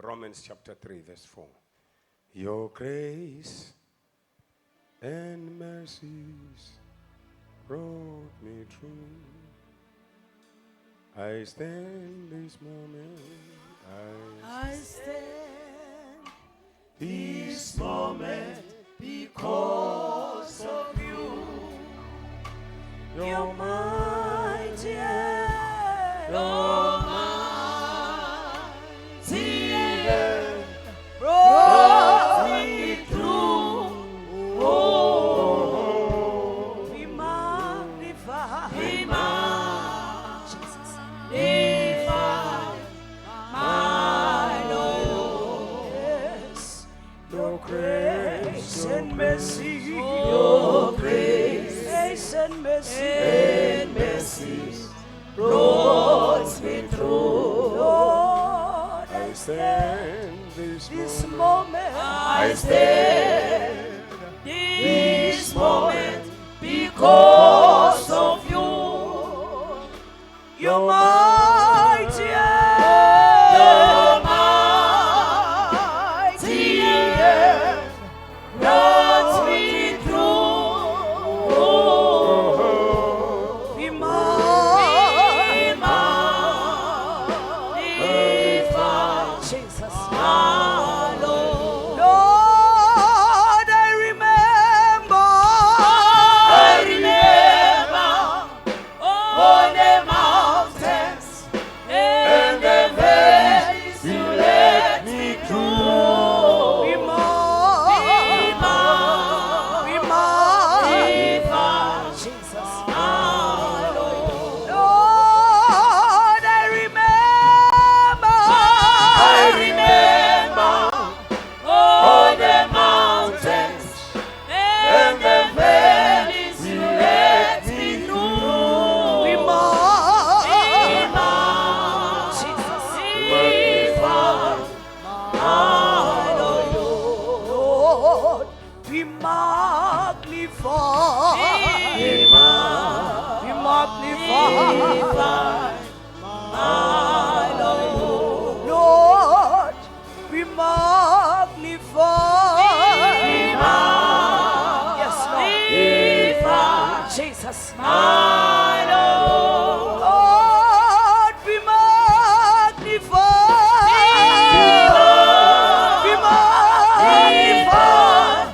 Romans chapter 3 verse 4. Your grace and mercies brought me through. I stand this moment. I, I stand this moment because of you. Your mighty hand, your mighty hand brought me through. Oh, be magnified, be magnified, my Lord. Yes, your grace and mercy, your grace and mercy, and mercy brought me through. Lord, I stand this, this moment. moment, I stand this moment because of you. Your mighty hand, your mighty hand brought me through. Be magnified, Jesus, my Lord. Lord, I remember. I remember all the mountains and the valleys you led me through. Be magnified, Jesus, my Lord. Lord, I remember. I remember all the mountains and the valleys you led me through. Be Jesus, my Lord. Be magnified. Be magnified. My Lord. Lord, be magnified. Yes, Lord. Jesus. My Lord. Lord, be magnified. Be magnified.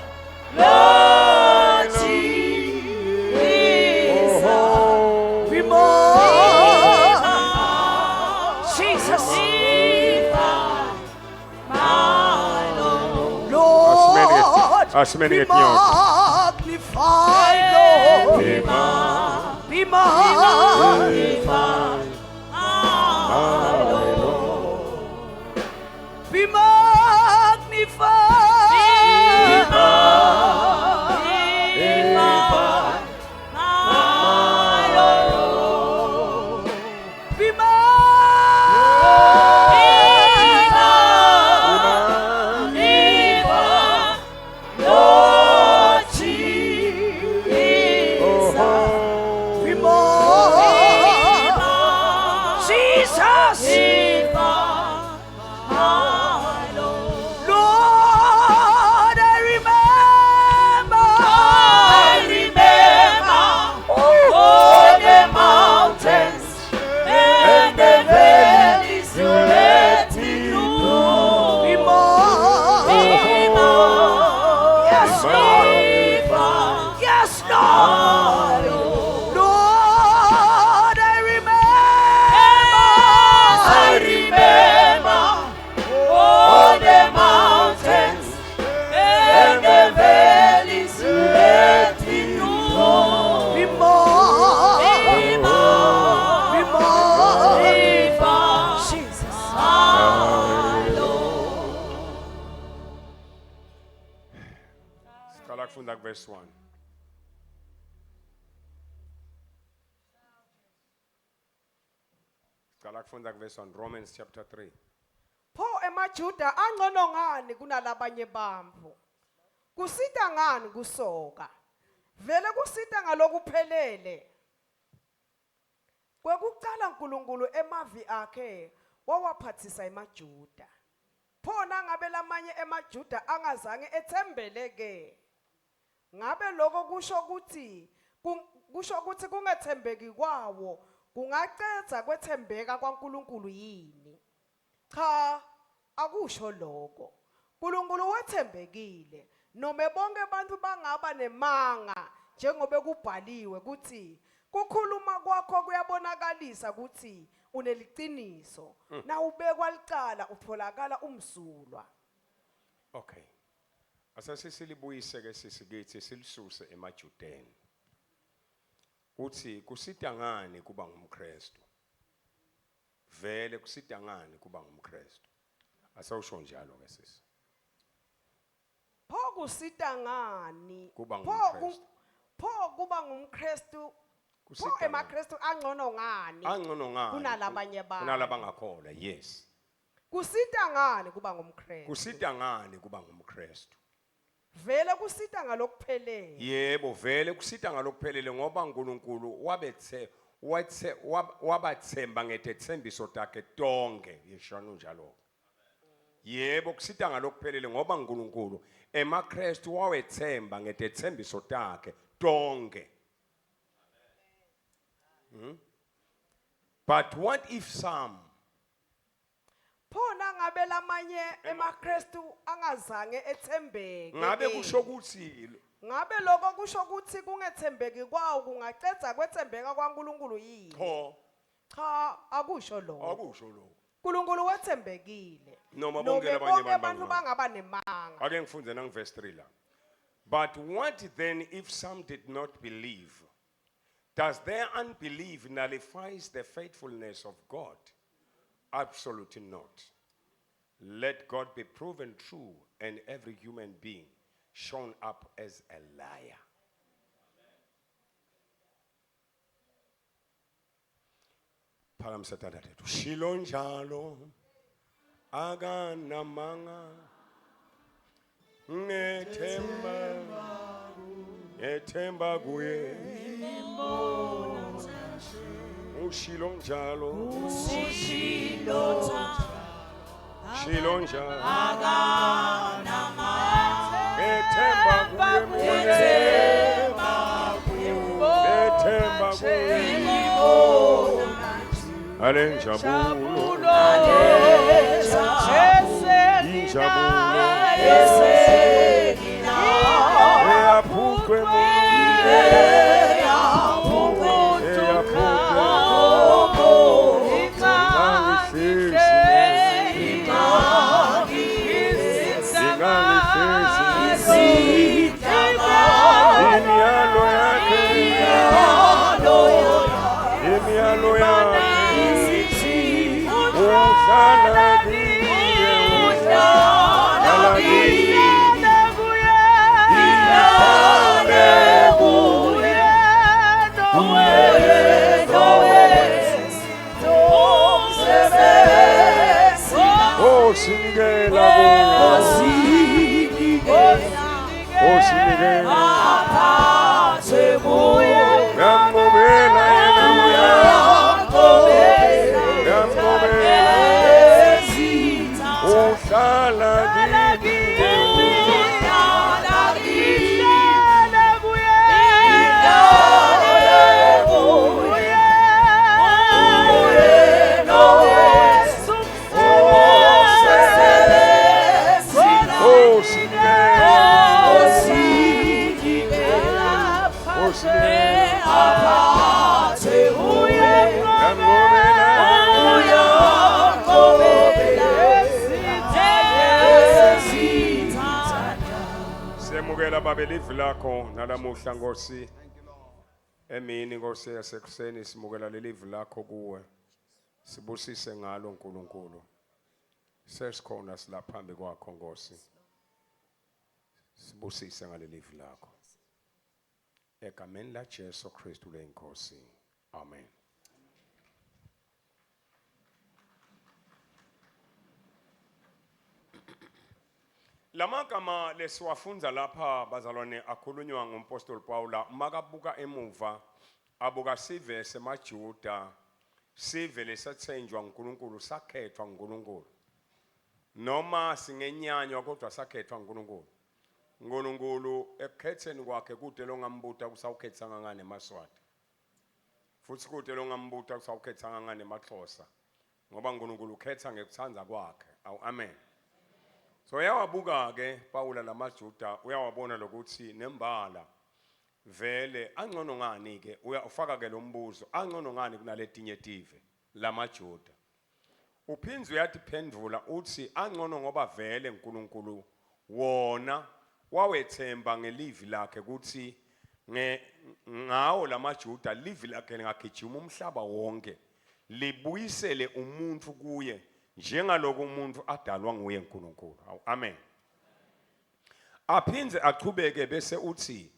Lord Jesus. Be magnified. Jesus. Lord, Asimeni be ngetinyawo. magnified, Lord. Be magnified. Be magnified. Be magnified. Lord Jesus. Be magnified. Jesus. Lord, I remember. I remember all the mountains and the valleys you led me through. Be Yes, Lord. Yes, Lord. Lord, I remember. I remember all the mountains and the valleys you led me through. Be magnified. Jesus. Siqala kufunda verse 1. Siqala kufunda verse 1 Romans chapter 3. Pho emaJuda angcono ngani kunalabanye bantfu? Kusita ngani kusoka? Vele kusita ngalokuphelele. Kwekucala uNkulunkulu emavi akhe wawaphathisa emaJuda. Pho nangabe lamanye emaJuda angazange etsembele ke? Ngabe loko kusho kutsi kusho kutsi kungetsembeki kwawo kungacedza kwetsembeka kwaNkulunkulu yini? Cha, akusho loko. Nkulunkulu wetsembekile, nome bonkhe bantfu bangaba nemanga njengobe kubhaliwe kutsi, Kukhuluma kwakho kuyabonakalisa kutsi uneliciniso, nawubekwa licala utfolakala umsulwa. Okay. Asase silibuyise ke sisi kithi silisuse emaJudeni. Uthi kusita ngani kuba ngumKristu? Vele kusita ngani kuba ngumKristu? Asawusho njalo ke sisi. Pho kusita ngani? Kuba Pho ku- ngumKristu. Pho kuba ngumKristu? Pho Kusita ngani? emaKristu angcono ngani? Angcono ngani? Kunalabanye bantfu. Kunalabangakholwa, yes. Kusita ngani kuba ngumKristu? Kusita ngani kuba ngumKristu? Vele kusita ngalokuphelele. Yebo, vele kusita ngalokuphelele ngoba uNkulunkulu wabethe wethe wabathemba ngetethembiso takhe tonke. Yeshano njalo. Yebo, kusita ngalokuphelele ngoba uNkulunkulu emaKristu wawethemba ngetethembiso takhe tonke. But what if some Pho nangabe lamanye emaKristu angazange etsembeke. Ngabe ke? kusho ukuthi Ngabe lokho kusho ukuthi kungethembeki kwawo kungacedza kwetsembeka kwaNkulunkulu yini? Cha. Cha, akusho lokho. Akusho lokho. uNkulunkulu wetsembekile. Noma bonke Nome labanye bonke abantu abantu bangaba nemanga. Ake ngifunde nangu verse 3 la. But what then if some did not believe? Does their unbelief nullifies the faithfulness of God? Absolutely not. Let God be proven true and every human being shown up as a liar. Phakamisa tandla tethu. Shilo njalo akanamanga ngethemba ngethemba kuye ushilo njalo shilo njalo ngethemba kuye mina ngethemba kuye ale njabulo injabulo eyaphucwe Imiyalo yakhe imiyalo yakhe uhlala kuye uhlala kuye Oh, sinikela kuye. Oh, sinikela. Yamgobela yena Yamgobela. Uhlala kimi. Oh, sinikela. Oh, sinikela. Yamgobela. Semukela babe livi lakho nalamuhla Nkosi. Emini Nkosi yasekuseni simukela lelivi lakho kuwe. Sibusise ngalo uNkulunkulu. Sesikhona silaphambi kwakho Nkosi. Sibusise ngalelivi lakho. Egameni la Jesu Kristu leNkosi. Amen. Lamagama lesiwafundza lapha bazalwane akhulunywa ngumpostoli Pawula makabuka emuva abuka sive semaJuda sive lesatsenjwa nguNkulunkulu sakhethwa nguNkulunkulu. Noma singenyanywa kodwa sakhethwa uNkulunkulu. uNkulunkulu ekukhetheni kwakhe kude longambuta kusawukhethanga ngane emaSwati. Futhi kude longambuta kusawukhethanga ngane emaXhosa. Ngoba uNkulunkulu ukhetha ngekuthanda kwakhe. Awu amen. So uyawabuka ke Pawula lamaJuda uyawabona lokuthi nembala vele angcono ngani ke uyafaka ke lo mbuzo angcono ngani kunaletinye tive lamaJuda. Uphindze uyatiphendvula utsi angcono ngoba vele Nkulunkulu wona wawetsemba ngelivi lakhe kutsi nge ngawo lamaJuda livi lakhe lingagijima umhlaba wonke libuyisele umuntfu kuye njengaloku umuntfu adalwa nguye Nkulunkulu. Awu amen. Aphindze achubeke bese utsi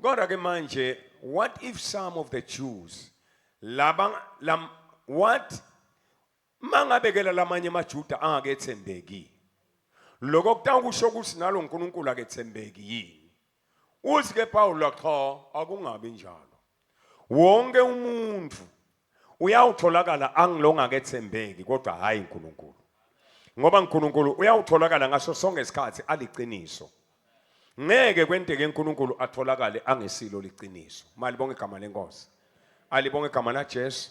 kodwa ke manje what if some of the Jews laba lam, what mangabe ke lamanye amaJuda angakethembeki lokho kutawukusho ukuthi nalo uNkulunkulu akethembeki yini uthi ke Paul cha akungabi njalo wonke umuntu uyawutholakala angilongakethembeki kodwa hayi uNkulunkulu ngoba uNkulunkulu uyawutholakala ngaso sonke isikhathi aliciniso ngeke kwenteke uNkulunkulu atholakale angesilo liciniso malibonge igama lenkosi alibonge igama la Jesu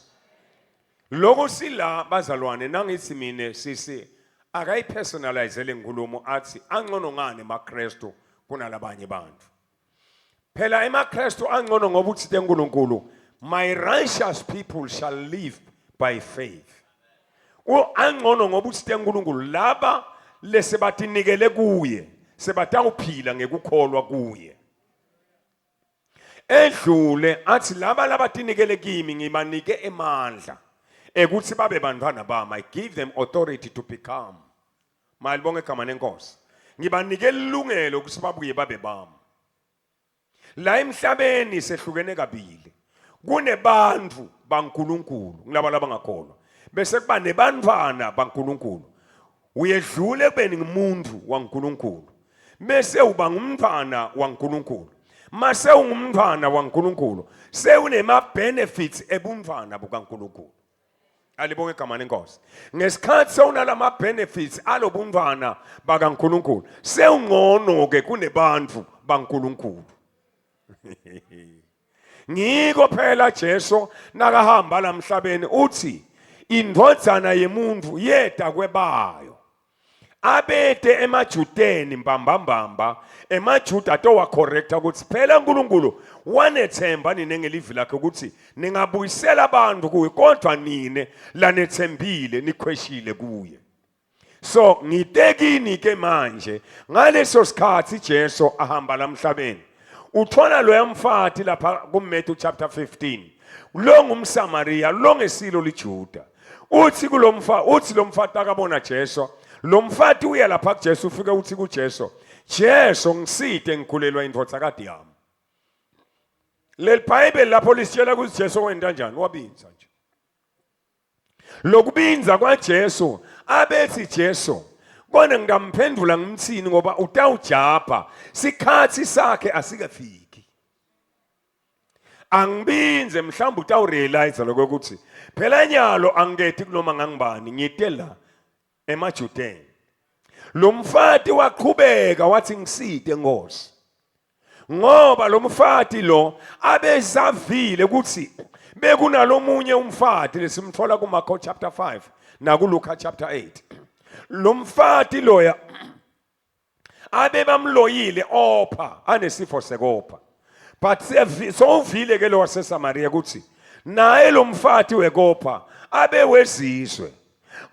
lokho sila bazalwane nangithi mina sisi akayipersonalize lenkulumo athi angcono ngani emaKristu kunalabanye abantu Phela emaKristu angcono ngoba uthi uNkulunkulu my righteous people shall live by faith. Angcono ngoba uthi uNkulunkulu laba lesebatinikele kuye sebatawuphila ngekukholwa kuye. Edlule athi laba labatinikele kimi ngibanike emandla ekuthi babe bantwana bami I give them authority to become Malibonge igama lenkosi. Ngibanike ilungelo ukuthi babuye babe bami. La emhlabeni sehlukene kabili. Kunebantu baNkuluNkulu, ngilaba labangakholwa. Bese kuba nebantwana baNkuluNkulu. Uyedlula ekubeni ngumuntu waNkuluNkulu. Bese uba ngumntwana waNkuluNkulu. Mase ungumntwana waNkuluNkulu, sewunema benefits ebuntwana bukaNkuluNkulu. Alibonge igama lenkosi. Ngesikhathi sewunalama benefits alobuntwana bakaNkuluNkulu, sewungcono ke kunebantu baNkuluNkulu. Ngiko phela Jesu nakahamba lamhlabeni uthi indvodzana yemuntu yeda kwebayo. Abete emaJudeni mbambambamba emaJuda atowacorrecta ukuthi phela uNkulunkulu wanethemba nine ngelivi lakhe ukuthi ningabuyisela abantu kuye kodwa nine lanethembile nikhweshile kuye. So ngitekini ke manje ngaleso sikhathi Jesu ahamba lamhlabeni uthola loya mfati lapha kuMatthew chapter 15 lo ngumSamaria lo ngesilo liJuda uthi kulomfa uthi lo mfati akabona Jesu lo mfati uya lapha kuJesu ufike uthi kuJesu Jesu ngiside ngikhulelwa indvodzakati yami leli Bhayibheli lapho lisitshela ukuthi Jesu wenta kanjani wabinza nje lokubinza kwaJesu abethi Jesu kona ngingamphendula ngimthini ngoba utawujabha sikhathi sakhe asikafiki angibinze mhlawumbe utawurealize lokho ukuthi phela nyalo angingethi kunoma ngangibani ngite la emaJudeni lo mfati waqhubeka wathi ngiside Nkosi ngoba lo mfati lo abezavile ukuthi bekunalomunye umfati lesimthola kuMarko chapter 5 nakuLuka chapter 8 lo mfati loya abe bamloyile opha anesifo sekopha but sowuvile ke lo waseSamaria ukuthi naye lo mfati wekopha abe wezizwe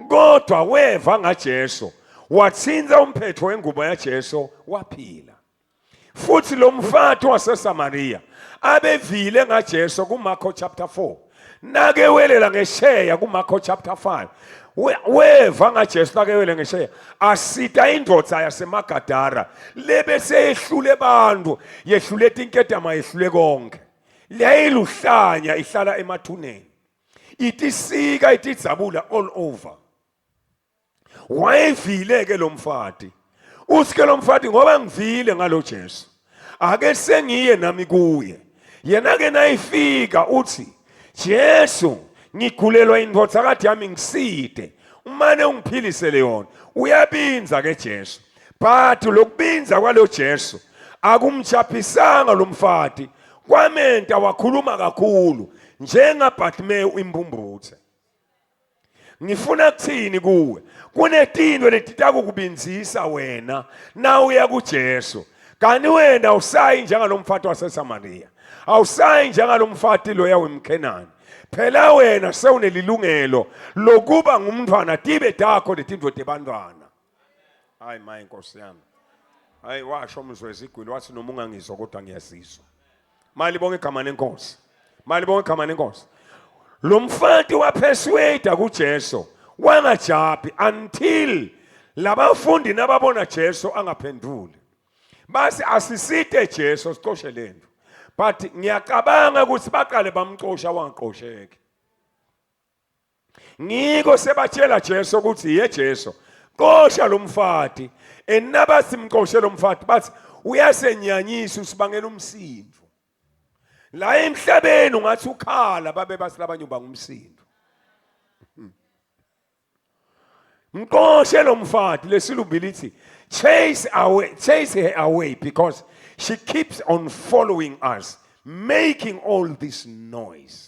kodwa weva ngaJesu wathinta umphetho wengubo yaJesu waphila futhi lo mfati waseSamaria abevile ngaJesu kuMarko chapter 4 nake welela ngesheya kuMarko chapter 5 weva ngaJesu nake wele ngesheya asita indoda yaseMagadara lebe seyehlule abantu yehlule tinketama yehlule konke leyiluhlanya ihlala emathuneni itisika itidzabula all over wayevile ke lo mfati uthi ke lo mfati ngoba ngivile ngalo Jesu ake sengiye nami kuye yena ke nayifika uthi Jesu ngigulelwa indvodzakati yami ngiside. Umane ungiphilisele yona. Uyabinza ke Jesu. But lokubinza kwalo Jesu akumchaphisanga lo mfati kwamenta wakhuluma kakhulu njengaBartimeyu impumbuthe. Ngifuna kuthini kuwe? Kunetinto letitakukubinzisa wena na uya kuJesu. Kanti wena awusayi njengalomfati waseSamariya. Awusayi njengalomfati loya wemKhenani. Phela wena sewunelilungelo lokuba ngumntfwana tibe takho letinto tebantfwana. Hayi maye Nkosi yami. Hayi washo umzwezi igwili wathi noma ungangizwa kodwa ngiyazizwa. Mali bonke igama lenkosi. Mali bonke igama lenkosi. Lo mfati wapersuade kuJesu wangajabhi until labafundi nababona Jesu angaphenduli. Basi asisite Jesu sicoshe lento. But ngiyacabanga ukuthi baqale bamcosha wangaqosheki. Ngiko sebatshela Jesu ukuthi ye Jesu qosha lo mfati enaba simqoshe lo mfati bathi uyasenyanyisa usibangela umsindo la emhlabeni ungathi ukhala babe bathi labanye uba ngumsindo mqoshe lo mfati lesilumbi lithi chase away chase her away because she keeps on following us making all this noise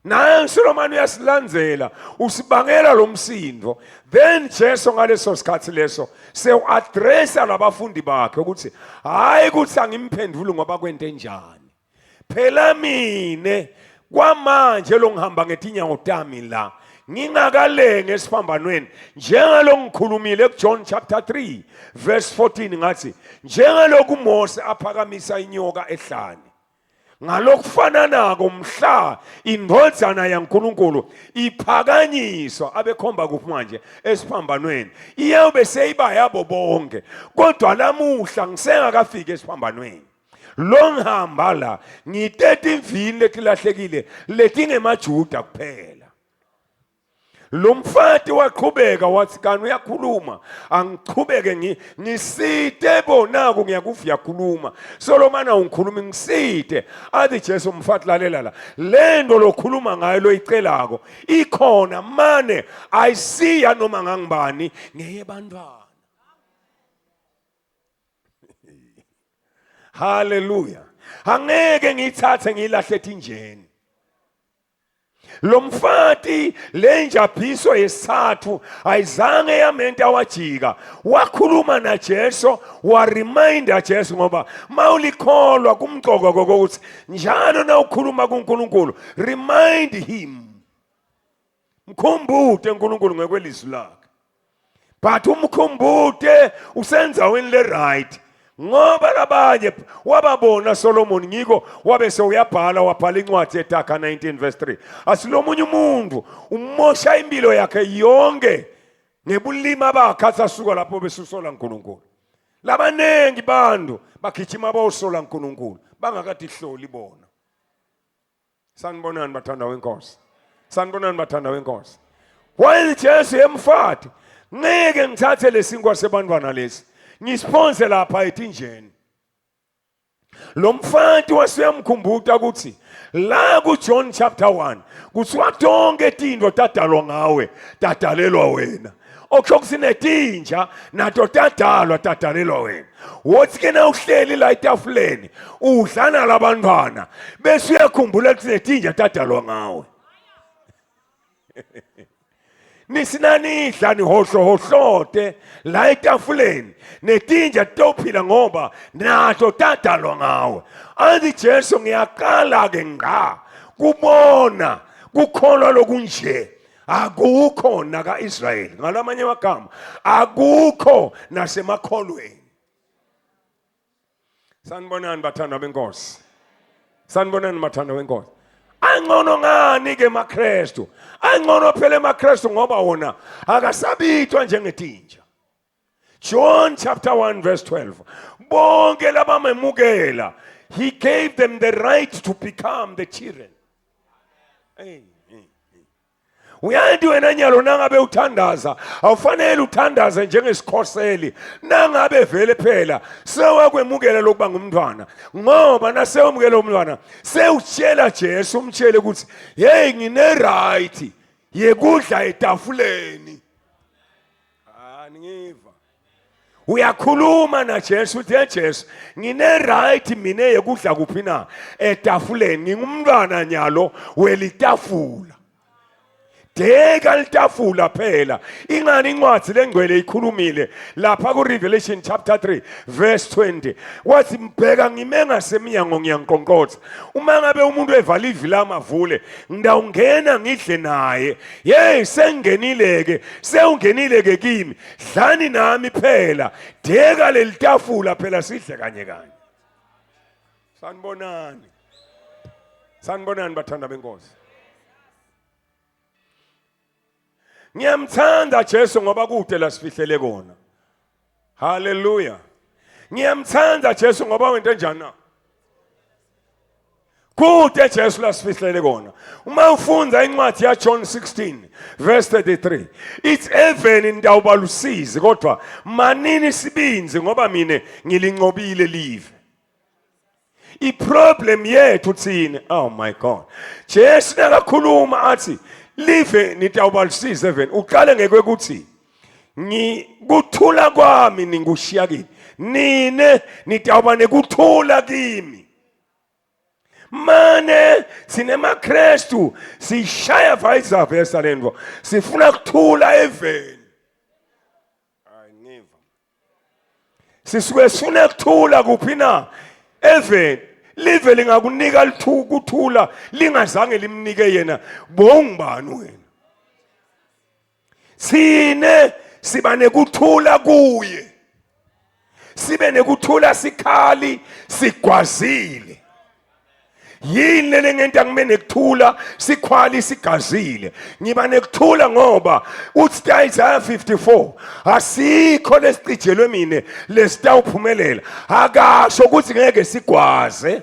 Nansi lo mani uyasilandzela usibangela lo msindo then Jesu ngaleso sikhathi leso sewu-addressa labafundi bakhe ukuthi hhayi ukuthi angimphenduli ngoba kwente njani phela mine kwamanje lo ngihamba ngetinyawo tami la ngingakalenge esiphambanweni njengalo ngikhulumile kuJohn chapter 3 verse 14 ngathi njengaloku Mose aphakamisa inyoka ehlane Ngalokufananako mhla indvodzana yaNkulunkulu iphakanyiswa abekhomba kuphi manje esiphambanweni iyawube seyiba yabo bonke kodwa lamuhla ngisengakafiki esiphambanweni lo ngihamba la ngiteta imvini letilahlekile letingemajuda kuphela Lo mfati waqhubeka wathi kani uyakhuluma angiqhubeke ngi ngisite bonaku ngiyakuva uyakhuluma solomana ungikhuluma ngisite athi Jesu mfati lalela la lento lokhuluma ngayo loyicelako ikhona mane ayisiya noma ngangibani ngeyebantwana Haleluya angeke ngiyithathe ngiyilahle ethinjeni Lo mfati lenjabhiso yesithathu ayizange yamenta wajika wakhuluma naJesu wareminda Jesu ngoba mawulikholwa kumcoka kokuthi njalo nawukhuluma kuNkulunkulu remind him mkhumbute uNkulunkulu ngekwelizwi lakhe but umkhumbute usenzaweni le right ngoba labanye wababona Solomon ngiko wabe sewuyabhala wabhala incwadi eTaga 19 verse 3 asilomunye umuntu umosha impilo yakhe yonke ngebulima bakhe athi asuka lapho besusola uNkulunkulu labaningi bantu bagijima bosola uNkulunkulu bangakadihloli bona Sanibonani bathanda wenkosi. Sanibonani bathanda wenkosi. While Jesu emfati ngeke ngithathe lesinkwa sebantwana lesi ngisiphonse lapha etinjeni. Lo mfati waseyamkhumbuta ukuthi la kuJohn chapter 1 kuthiwa tonke tinto tadalwa ngawe tadalelwa wena. Okusho ukuthi netinja nato tadalwa tadalelwa wena. Wothi ke na uhleli la etafuleni udla nalabantwana bese uyakhumbula ukuthi netinja tadalwa ngawe. Nisinanidla nihohlohohlote la etafuleni netinja tophila ngoba nato tadalwa ngawe. Athi Jesu ngiyaqala ke ngqa kubona kukholwa lokunje akukho naka-Israyeli ngalamanye amagama akukho nasemakholweni sanibonani bathandwa benkosi sanibonani bathandwa benkosi angcono ngani ke maKristu angcono phela emaKristu ngoba wona akasabithwa njengetinja John chapter 1 verse 12 bonke labamemukela he gave them the right to become the children hey, hey. Uyanti wena nyalo nangabe uthandaza awufanele uthandaze njengesikhoseli nangabe vele phela sewakwemukela lokuba ngumntwana ngoba nasewamukela umntwana sewutshela Jesu umtshele ukuthi hey ngine right Yekudla etafuleni. Ah ningiva. Uyakhuluma na Jesu uthi Jesu ngine right mina yekudla kuphi na etafuleni ngingumntwana nyalo welitafula. Deka litafula phela ingani incwadi lengcwele ikhulumile lapha ku Revelation chapter 3 verse 20 wathi mbheka ngime ngasemnyango ngiyanqonqotha uma ngabe umuntu evala ivi lami avule ngidawungena ngidle naye hey sengingenile ke sewungenile ke kimi dlani nami phela deka lelitafula phela sidle kanye kanye sanibonani sanibonani bathanda benkosi Ngiyamthanda Jesu ngoba kude la sifihlele kona. Hallelujah. Ngiyamthanda Jesu ngoba wento enjani na? Kude Jesu la sifihlele kona. Uma ufunda incwadi ya John 16 verse 33, it's even ndawuba lusizi kodwa manini sibinzi ngoba mina ngilinqobile live. Iproblem yethu thina, oh my God. Jesu nakakhuluma athi live nitawubalisiza even uqale ngekwekuthi ngikuthula kwami ninkushiya kini nine nitawuba nekuthula kimi mane sinemaKristu sishaya vice versa lento sifuna kuthula eveni hayi ngiva Sisuke sifuna kuthula kuphi na? Eveni live lingakunika kuthula lingazange limnike yena bongubani wena? Sine siba nekuthula kuye. Sibe nekuthula sikhali sigwazile. Yini lena ngenta ngibe nekuthula sikhwali sigazile ngiba nekuthula ngoba uthi Isaiah 54 asikho lesiциjelwe mina lesitawuphumelela akasho ukuthi ngeke sigwaze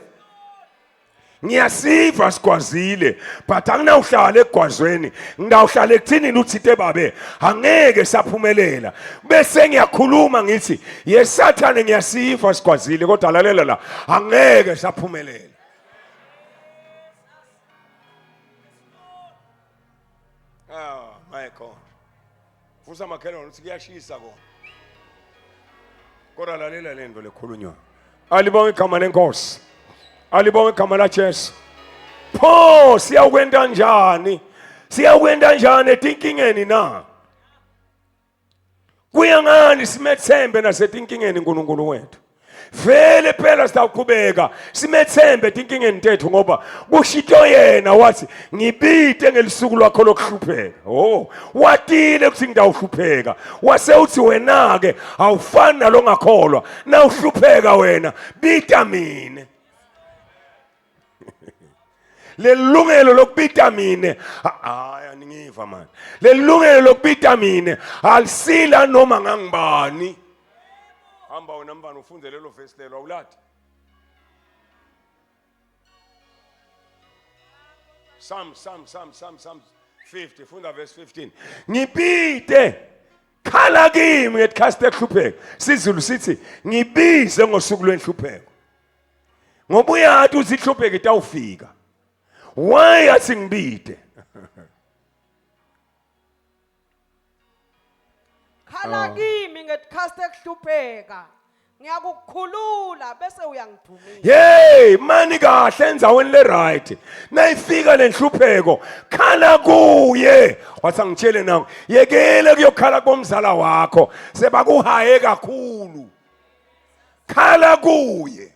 ngiyasiva sigwazile but anginawuhlala egwazweni ngidawuhlala ekuthinini uthite babe angeke saphumelela bese ngiyakhuluma ngithi yesathane ngiyasifa sigwazile kodwa lalela la angeke saphumelela Ah my God Vusa makhelwane uthi kuyashisa kona kodwa lalela lento lekhulunywa alibonge igama lenkosi alibonge igama laJesu pho siyawukwenta njani siyawukwenta njani etinkingeni na Kuya ngani simethembe nasetinkingeni uNkulunkulu wethu? Vele phela sitawuqhubeka simethembe etinkingeni tethu ngoba kushito yena wathi ngibite ngelisuku lwakho lokuhlupheka. Oh, watile ukuthi ngitawuhlupheka. Wase uthi wena ke awufani nalongakholwa. Nawuhlupheka wena bita mina. Lelungelo lokubita mina hayi aningiva manje. Lelungelo lokubita mina alisila noma ngangibani. Hamba wena mfana ufunde lelo verse lelo awuladi. Psalm Psalm Psalm Psalm Psalm 50 funda verse 15. Ngibite khala kimi ngesikhathi sekuhlupheka. Sizulu sithi ngibize ngosuku lwenhlupheko. Ngoba uyati ukuthi ihlupheko itawufika. Why athi ngibide? Khala oh. kimi ngesikhathi sekuhlupheka. Ngiyakukhulula bese uyangidumisa. Hey, mani kahle endzaweni le right. Nayifika lenhlupheko, khala kuye. Wathi angitshele nawe, yekele kuyokhala komzala wakho. Sebakuhaye kakhulu. Khala kuye.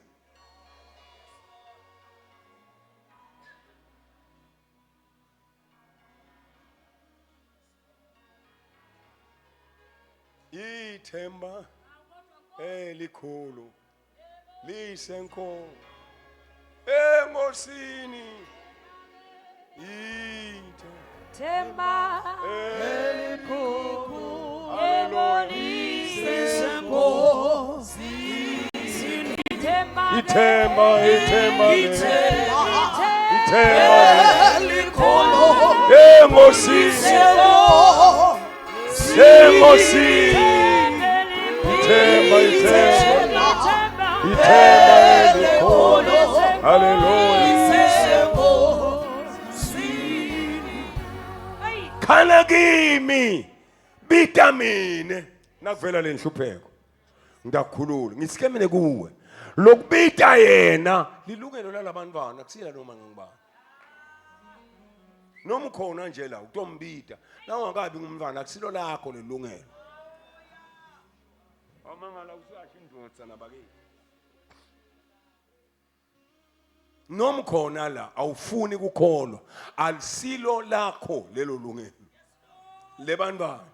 Ithemba elikhulu lisenko enkosini ithemba elikhulu ithemba ithemba ithemba elikhulu enkosini enkosini ithemba ithemba ithemba elikhulu haleluya. Khala kimi. Bita mine nakuvela lenhlupheko. Ngiyakukhulula. Ngisike mina kuwe. Lokubita yena lilungelo lalabantwana kusila noma ngangibani. Noma ukhona nje la utombita. Nawungakabi ngumntwana akusilo lakho lelungelo. Awumangala usasho indvodza nabakithi. Noma khona la awufuni kukholwa alisilo lakho lelo lungelo lebantwana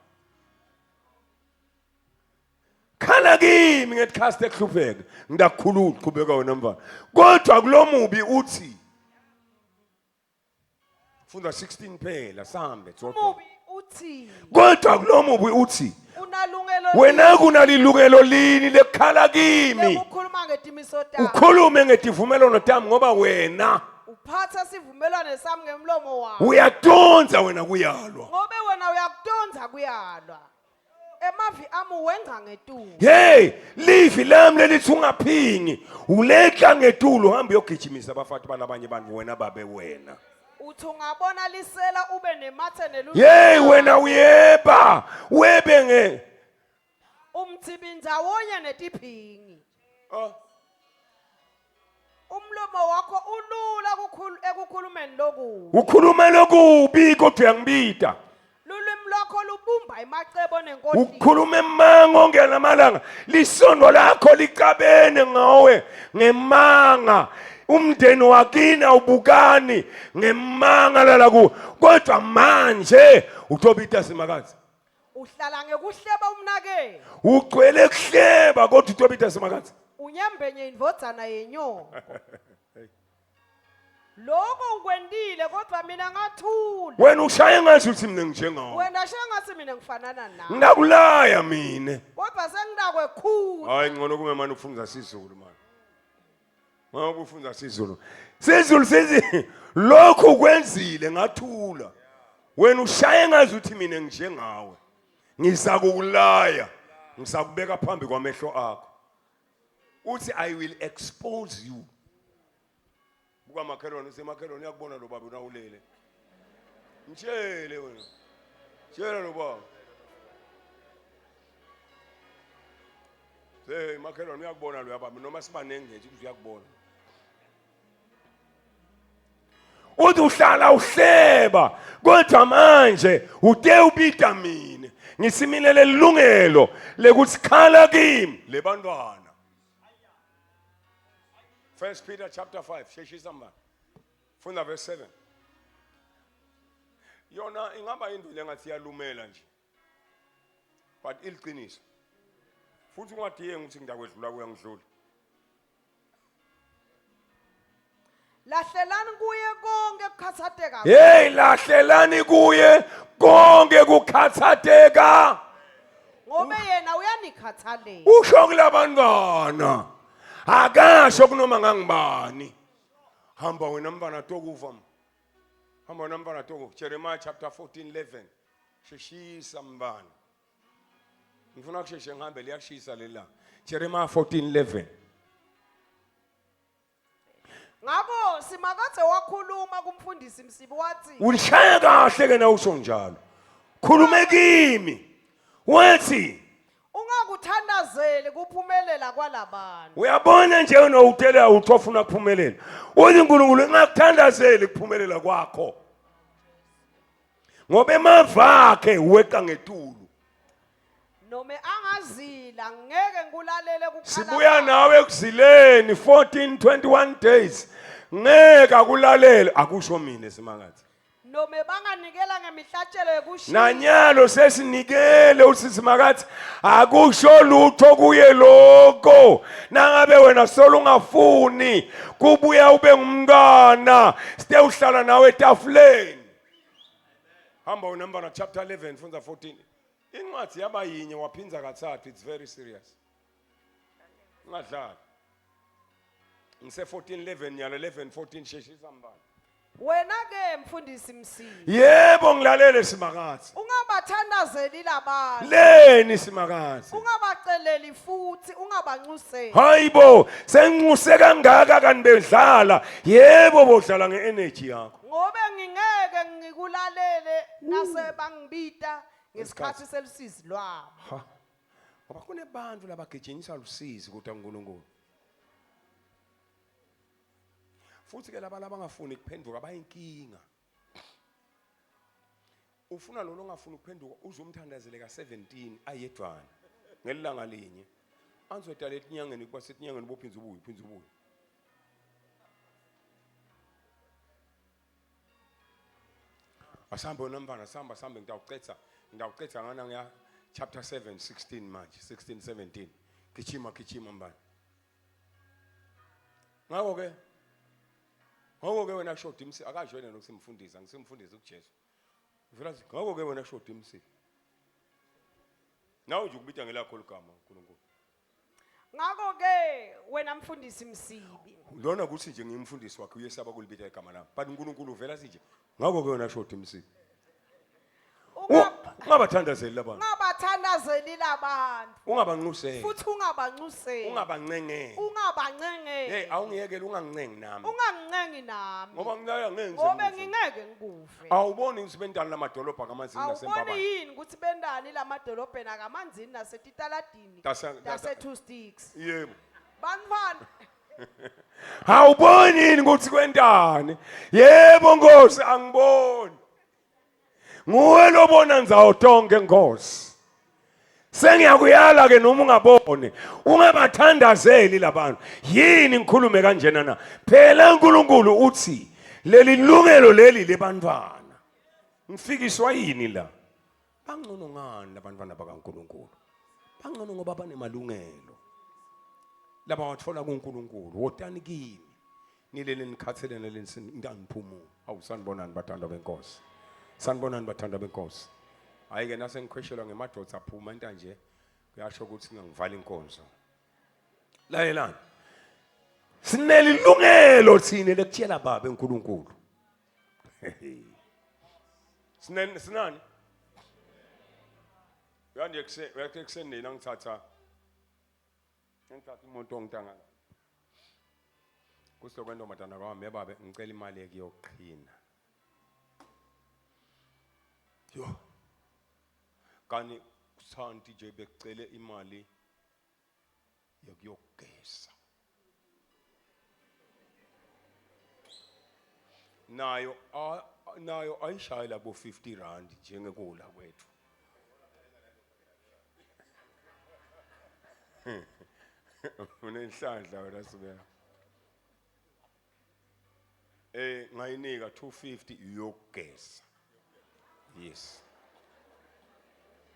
khala kimi ngetikhathi ekuhlupheka ngidakukhulula qhubeka wena mfana kodwa kulomubi uthi Funda 16 phela sambe tsotso. Umubi uthi Kodwa kulomubi uthi unalungelo wena kunalilungelo lini lekukhala kimi lekukhuluma ngetimiso tami. ukhulume ngetivumelwano tami ngoba wena Uphatha sivumelwane sami ngemlomo wakho. uyadonsa wena kuyalwa Ngobe wena uyakutondza kuyalwa. Emavi ami uwengca ngetulu. Hey, livi lami lelithi ungaphingi uletla ngetulu uhambe uyogijimisa abafati balabanye abantu wena babe wena. Uthi ungabona lisela ube nemathe nelulwimi. Hey wena uyeba webe nge Umthibi ndzawonye netiphingi. Oh. Umlomo wakho ulula ekukhulumeni lokubi. Ukhuluma lokubi kodwa uyangibita. Lulwimi lwakho lubumba emacebo nenkohliso. Ukhuluma emanga onke lamalanga. Lisondo lakho licabene ngawe ngemanga. Umndeni wakini awubukani ngemanga lala kuwe. Kodwa manje utobita Simakadze. Uhlala ngekuhleba umnakenu. Ugcwele kuhleba kodwa utobita Simakadze. Unyembenye indvodzana yenyoko. Lokho ukwentile kodwa mina ngathula. Wena ushaye ngathi uthi mina nginjengawe. Wena shengathi mina ngifanana nawe. Ngingakulaya mina. Kodwa sengidakwekhulu. Hayi ngcono kume manje ufundza isiZulu manje. Ngoba ufundza isiZulu. SiZulu sithi lokhu kwenzile ngathula. Wena ushaye ngazi uthi mina nginjengawe. Ngizakukulaya. Ngisakubeka phambi kwamehlo akho. Uthi I will expose you. Buka makhelwane usemakhelwane uyakubona lo baba unawulele. Mtshele wena. Tshela lo baba. Hey makhelwane uyakubona lo baba noma sibaningi nje ukuthi uyakubona. Uthi uhlala uhleba kodwa manje ude ubita mina ngisimile lelungelo lekuthi khala kimi lebantwana First Peter chapter 5 sheshisa mba funda verse 7 yona ingaba into lengathi iyalumela nje but iliqiniso futhi ungadiye ukuthi ngidakwedlula kuyangidlula Lahlelani kuye konke kukhathateka. Hey lahlelani kuye konke kukhathateka. Ngobe yena uyanikhathalela. Usho kulabantwana. Akasho kunoma ngangibani. Hamba wena mfana tokuva. Hamba wena mfana tokuva. Jeremiah chapter 14 11. Sheshisa mfana. Ngifuna kusheshe ngihambe liyashisa lela. Jeremiah 14:11. Ngakho Simakadze wakhuluma kumfundisi Msibi wathi Ulishaya kahle ke na usho njalo. Khulume kimi. Wathi ungakuthandazeli kuphumelela kwalabantu. Uyabona nje wena utela uthi ofuna kuphumelela. Uthi uNkulunkulu engakuthandazeli kuphumelela kwakho. Ngoba emava akhe weqa ngetulu. Nome angazila ngeke ngikulalele kukhala. Sibuya nawe ekuzileni 14 21 days. Ngeke akulalele akusho mina simangathi. Nome banganikela ngemihlatshelo yokushiswa. Nanyalo sesinikele uthi Simakathi akusho lutho kuye lokho. Nangabe wena solo ungafuni kubuya ube ngumntwana site uhlala nawe etafuleni. Hamba wena mntwana chapter 11 fundza 14. Incwadi yaba yinye waphinza kathathu it's very serious. Ungadlali. Ngise 14 11 nyalo 11 14 sheshisa mbala. Wena ke mfundisi Msibi. Yebo ngilalele Simakadze. Ungabathandazeli labantu. Leni Simakadze. Ungabaceleli futhi ungabanxuseli. Hayibo senginxuse kangaka kanti bedlala. Yebo bodlala ngeenergy yakho. Ngobe ngingeke ngikulalele nase bangibita ngesikhathi selusizi lwabo. Ha. Ngoba kunebantu labagijinyiswa lusizi kodwa uNkulunkulu. Futhi ke laba labangafuni kuphenduka bayinkinga. Ufuna lo longafuni ukuphenduka uzomthandazele ka-17 ayedwana ngelanga linye. Anzodala etinyangeni kuba setinyangeni bophinza ubuye phinza ubuye. Asambe wena mfana samba sambe ngitawucetha ngitawucetha ngana ngiya chapter 7 16 manje 16 17 gijima gijima mbani. Ngakho ke ngakho ke wena kusho dimsi akasho yena nokusimfundisa ngisimfundisa kuJesu. Uvela athi ngakho ke wena kusho dimsi. Nawe nje ukubita ngelakho ligama uNkulunkulu. Ngakho ke wena mfundisi Msibi. Lona kuthi nje ngimfundisi wakhe uyesaba kulibita igama lami. But uNkulunkulu uvela athi nje ngakho ke wena kusho dimsi. Ungabathandazeli labantu. Ungabathandazeli labantu. Ungabanxuseli. Futhi ungabanxuseli. Ungabancengeli. Ungabancengeli. Hey, awungiyekele ungangincengi nami. Ungangincengi nami. Ngoba ngilaya ngenze. Ngoba ngingeke ngikuve. Awuboni ukuthi bendani lamadolobha kamanzini Awuboni yini ukuthi bendani lamadolobheni akamanzini nasetitaladini tase two sticks. Yebo. Bantwana Awuboni yini ukuthi kwentani? Yebo Nkosi angiboni. Nguwe lobona ndzawo tonke Nkosi. Sengiyakuyala ke noma ungaboni, ungabathandazeli labantu. Yini ngikhulume kanjena na? Phela uNkulunkulu uthi leli lungelo leli lebantwana. Ngifikiswa yini la? Bangcono ngani labantwana bakaNkulunkulu? Bangcono ngoba banemalungelo. Laba wathola kuNkulunkulu, wotani kimi. Nilele nikhathele naleni ngiphumula. Awu sanibonani bathandwa benkosi. Sanibonani bathandwa benkosi. Hayi ke nase ngikhweshelwa ngemadoda aphuma into nje kuyasho ukuthi ngivala inkonzo. Lalelani. Sinelilungelo thina lekutshela baba eNkulunkulu. Sinen sinani? Uyanje ekuseni uyathi ekuseni nina ngithatha ngithatha imoto ngitanga. Kuso kwentombazana kwami yababe ngicela imali yekuyoqhina. Yo. Kani kusanti nje bekucele imali yokuyogeza. Nayo nayo ayishayi labo 50 rand njengekula kwethu. Unenhlanhla wena Sibeka. Eh ngayinika 250 yokugeza. Yes.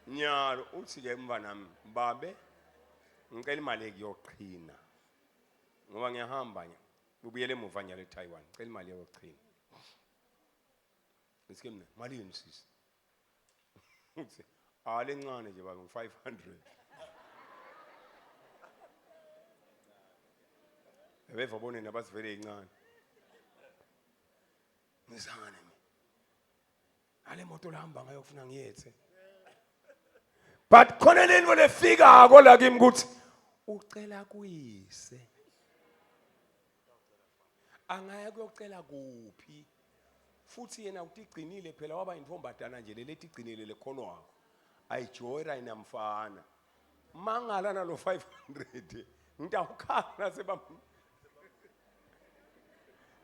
Nyalo uthi ke mfanami babe ngicela imali ekuyoqhina. Ngoba ngiyahamba nya. Ubuyele emuva nyalo eTaiwan. Ngicela imali yokuqhina. Ngithi ke mina malini sisi? Uthi ah lencane nje baba ngu-500. Ebeva bone nabasivele incane. Ngizane mina. Ale moto lahamba ngayo kufuna ngiyethe. But khona lento lefikako la kimi ukuthi ucela kuyise. Angaya kuyocela kuphi? Futhi yena utigcinile phela waba intombazana nje lelethi igcinile lekholwako. Ayijoyira inamfana. Mangala nalo 500. Ngitawukhala sebam.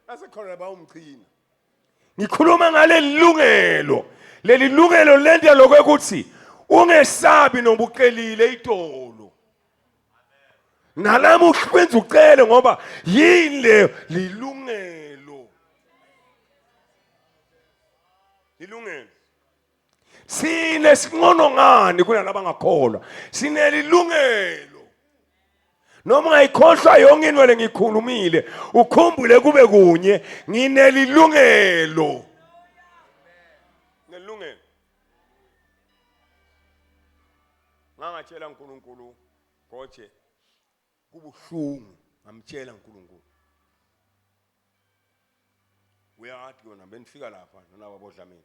Nasekhona bawumchina. Ngikhuluma ngaleli lungelo. Leli lungelo lento lokuthi ungesabi noma uqelile itolo. Nalami ukwenza ucele ngoba yini leyo lilungelo. Lilungelo. Sine sinqono ngani kunalaba ngakholwa? Sinelilungelo. Noma ungayikhohlwa yonke into lengikhulumile, ukhumbule kube kunye, nginelilungelo. Nelungelo. Ngangatshela uNkulunkulu goje kubuhlungu ngamtshela uNkulunkulu. Uyati yona benifika lapha nonaba bodlamini.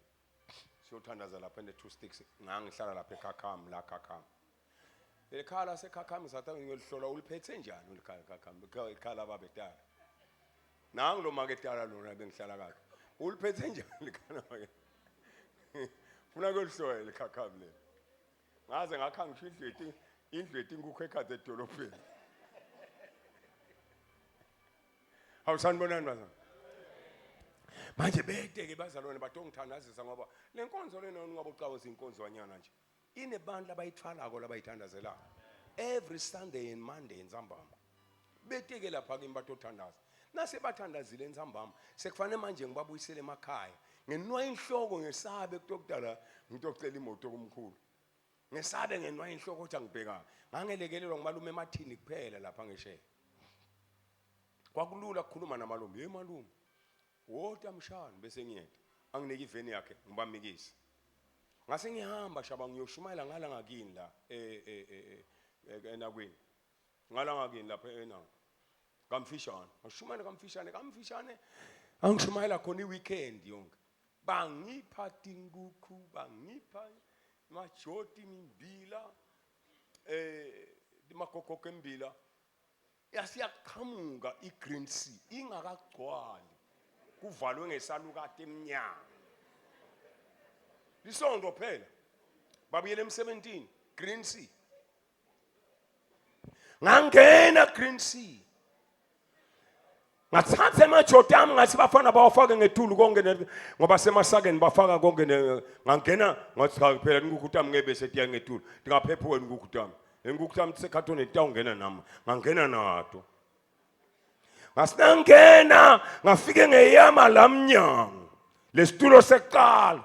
Siyothandaza lapha ene two sticks ngangihlala lapha eKhakham la Khakham. Lekhaya laseKhakham sathi ngiyolihlola uliphethe njani ulikhaya Khakham ikhaya babetala. Nangu lo maketala lona bengihlala kakhe. Uliphethe njani likhaya make? Funa kuyolihlola leKhakham le. Ngaze ngakha ngisho indlu yeti indlu yetinkukhu ekhathe edolobheni. Awusanibonani bazalwane. Manje bete ke bazalwane batongithandazisa ngoba le nkonzo lena ngoba ucawe sinkonzwanyana nje. Inebantu labayithwalako labayithandazelako. Every Sunday and Monday ntsambama. Bete ke lapha kimi batothandaza. Nase bathandazile ntsambama sekufanele manje ngibabuyisele emakhaya. Ngenwa inhloko ngesabe kutokudala ngitocela imoto kumkhulu. Ngesabe ngenwa inhloko ukuthi angibhekanga. Ngangelekelelwa ngumalume emathini kuphela lapha ngesheya. Kwakulula ukukhuluma namalume. Hey malume, wota mshana bese ngiyeda. Anginike iveni yakhe ngibamikise. Ngase ngihamba shaba ngiyoshumayela ngala ngakini la e e e, e enakwini. Ngala ngakini lapha enako. Kamfishane. Ngashumayela kamfishane kamfishane. Angishumayela khona iweekend yonke. Bangipha tinkukhu, bangipha majoti mimbila eh magogogo embila yasiyaqhamuka i-green sea ingakagcwali kuvalwe ngesalukati emnyango lisonto phela babuyele emsebentini green sea ngangena green sea Ngathatha emajoda ami ngathi bafana bawafake ngetulu konke ngoba semasakeni bafaka konke ngangena ngathi cha phela inkukhu tami ngeke bese tiya ngetulu ndingaphephuka inkukhu tami inkukhu tami tisekhathoni titawungena nami ngangena nato ngasinangena ngafike ngeyama la mnyango lesitulo sekuqala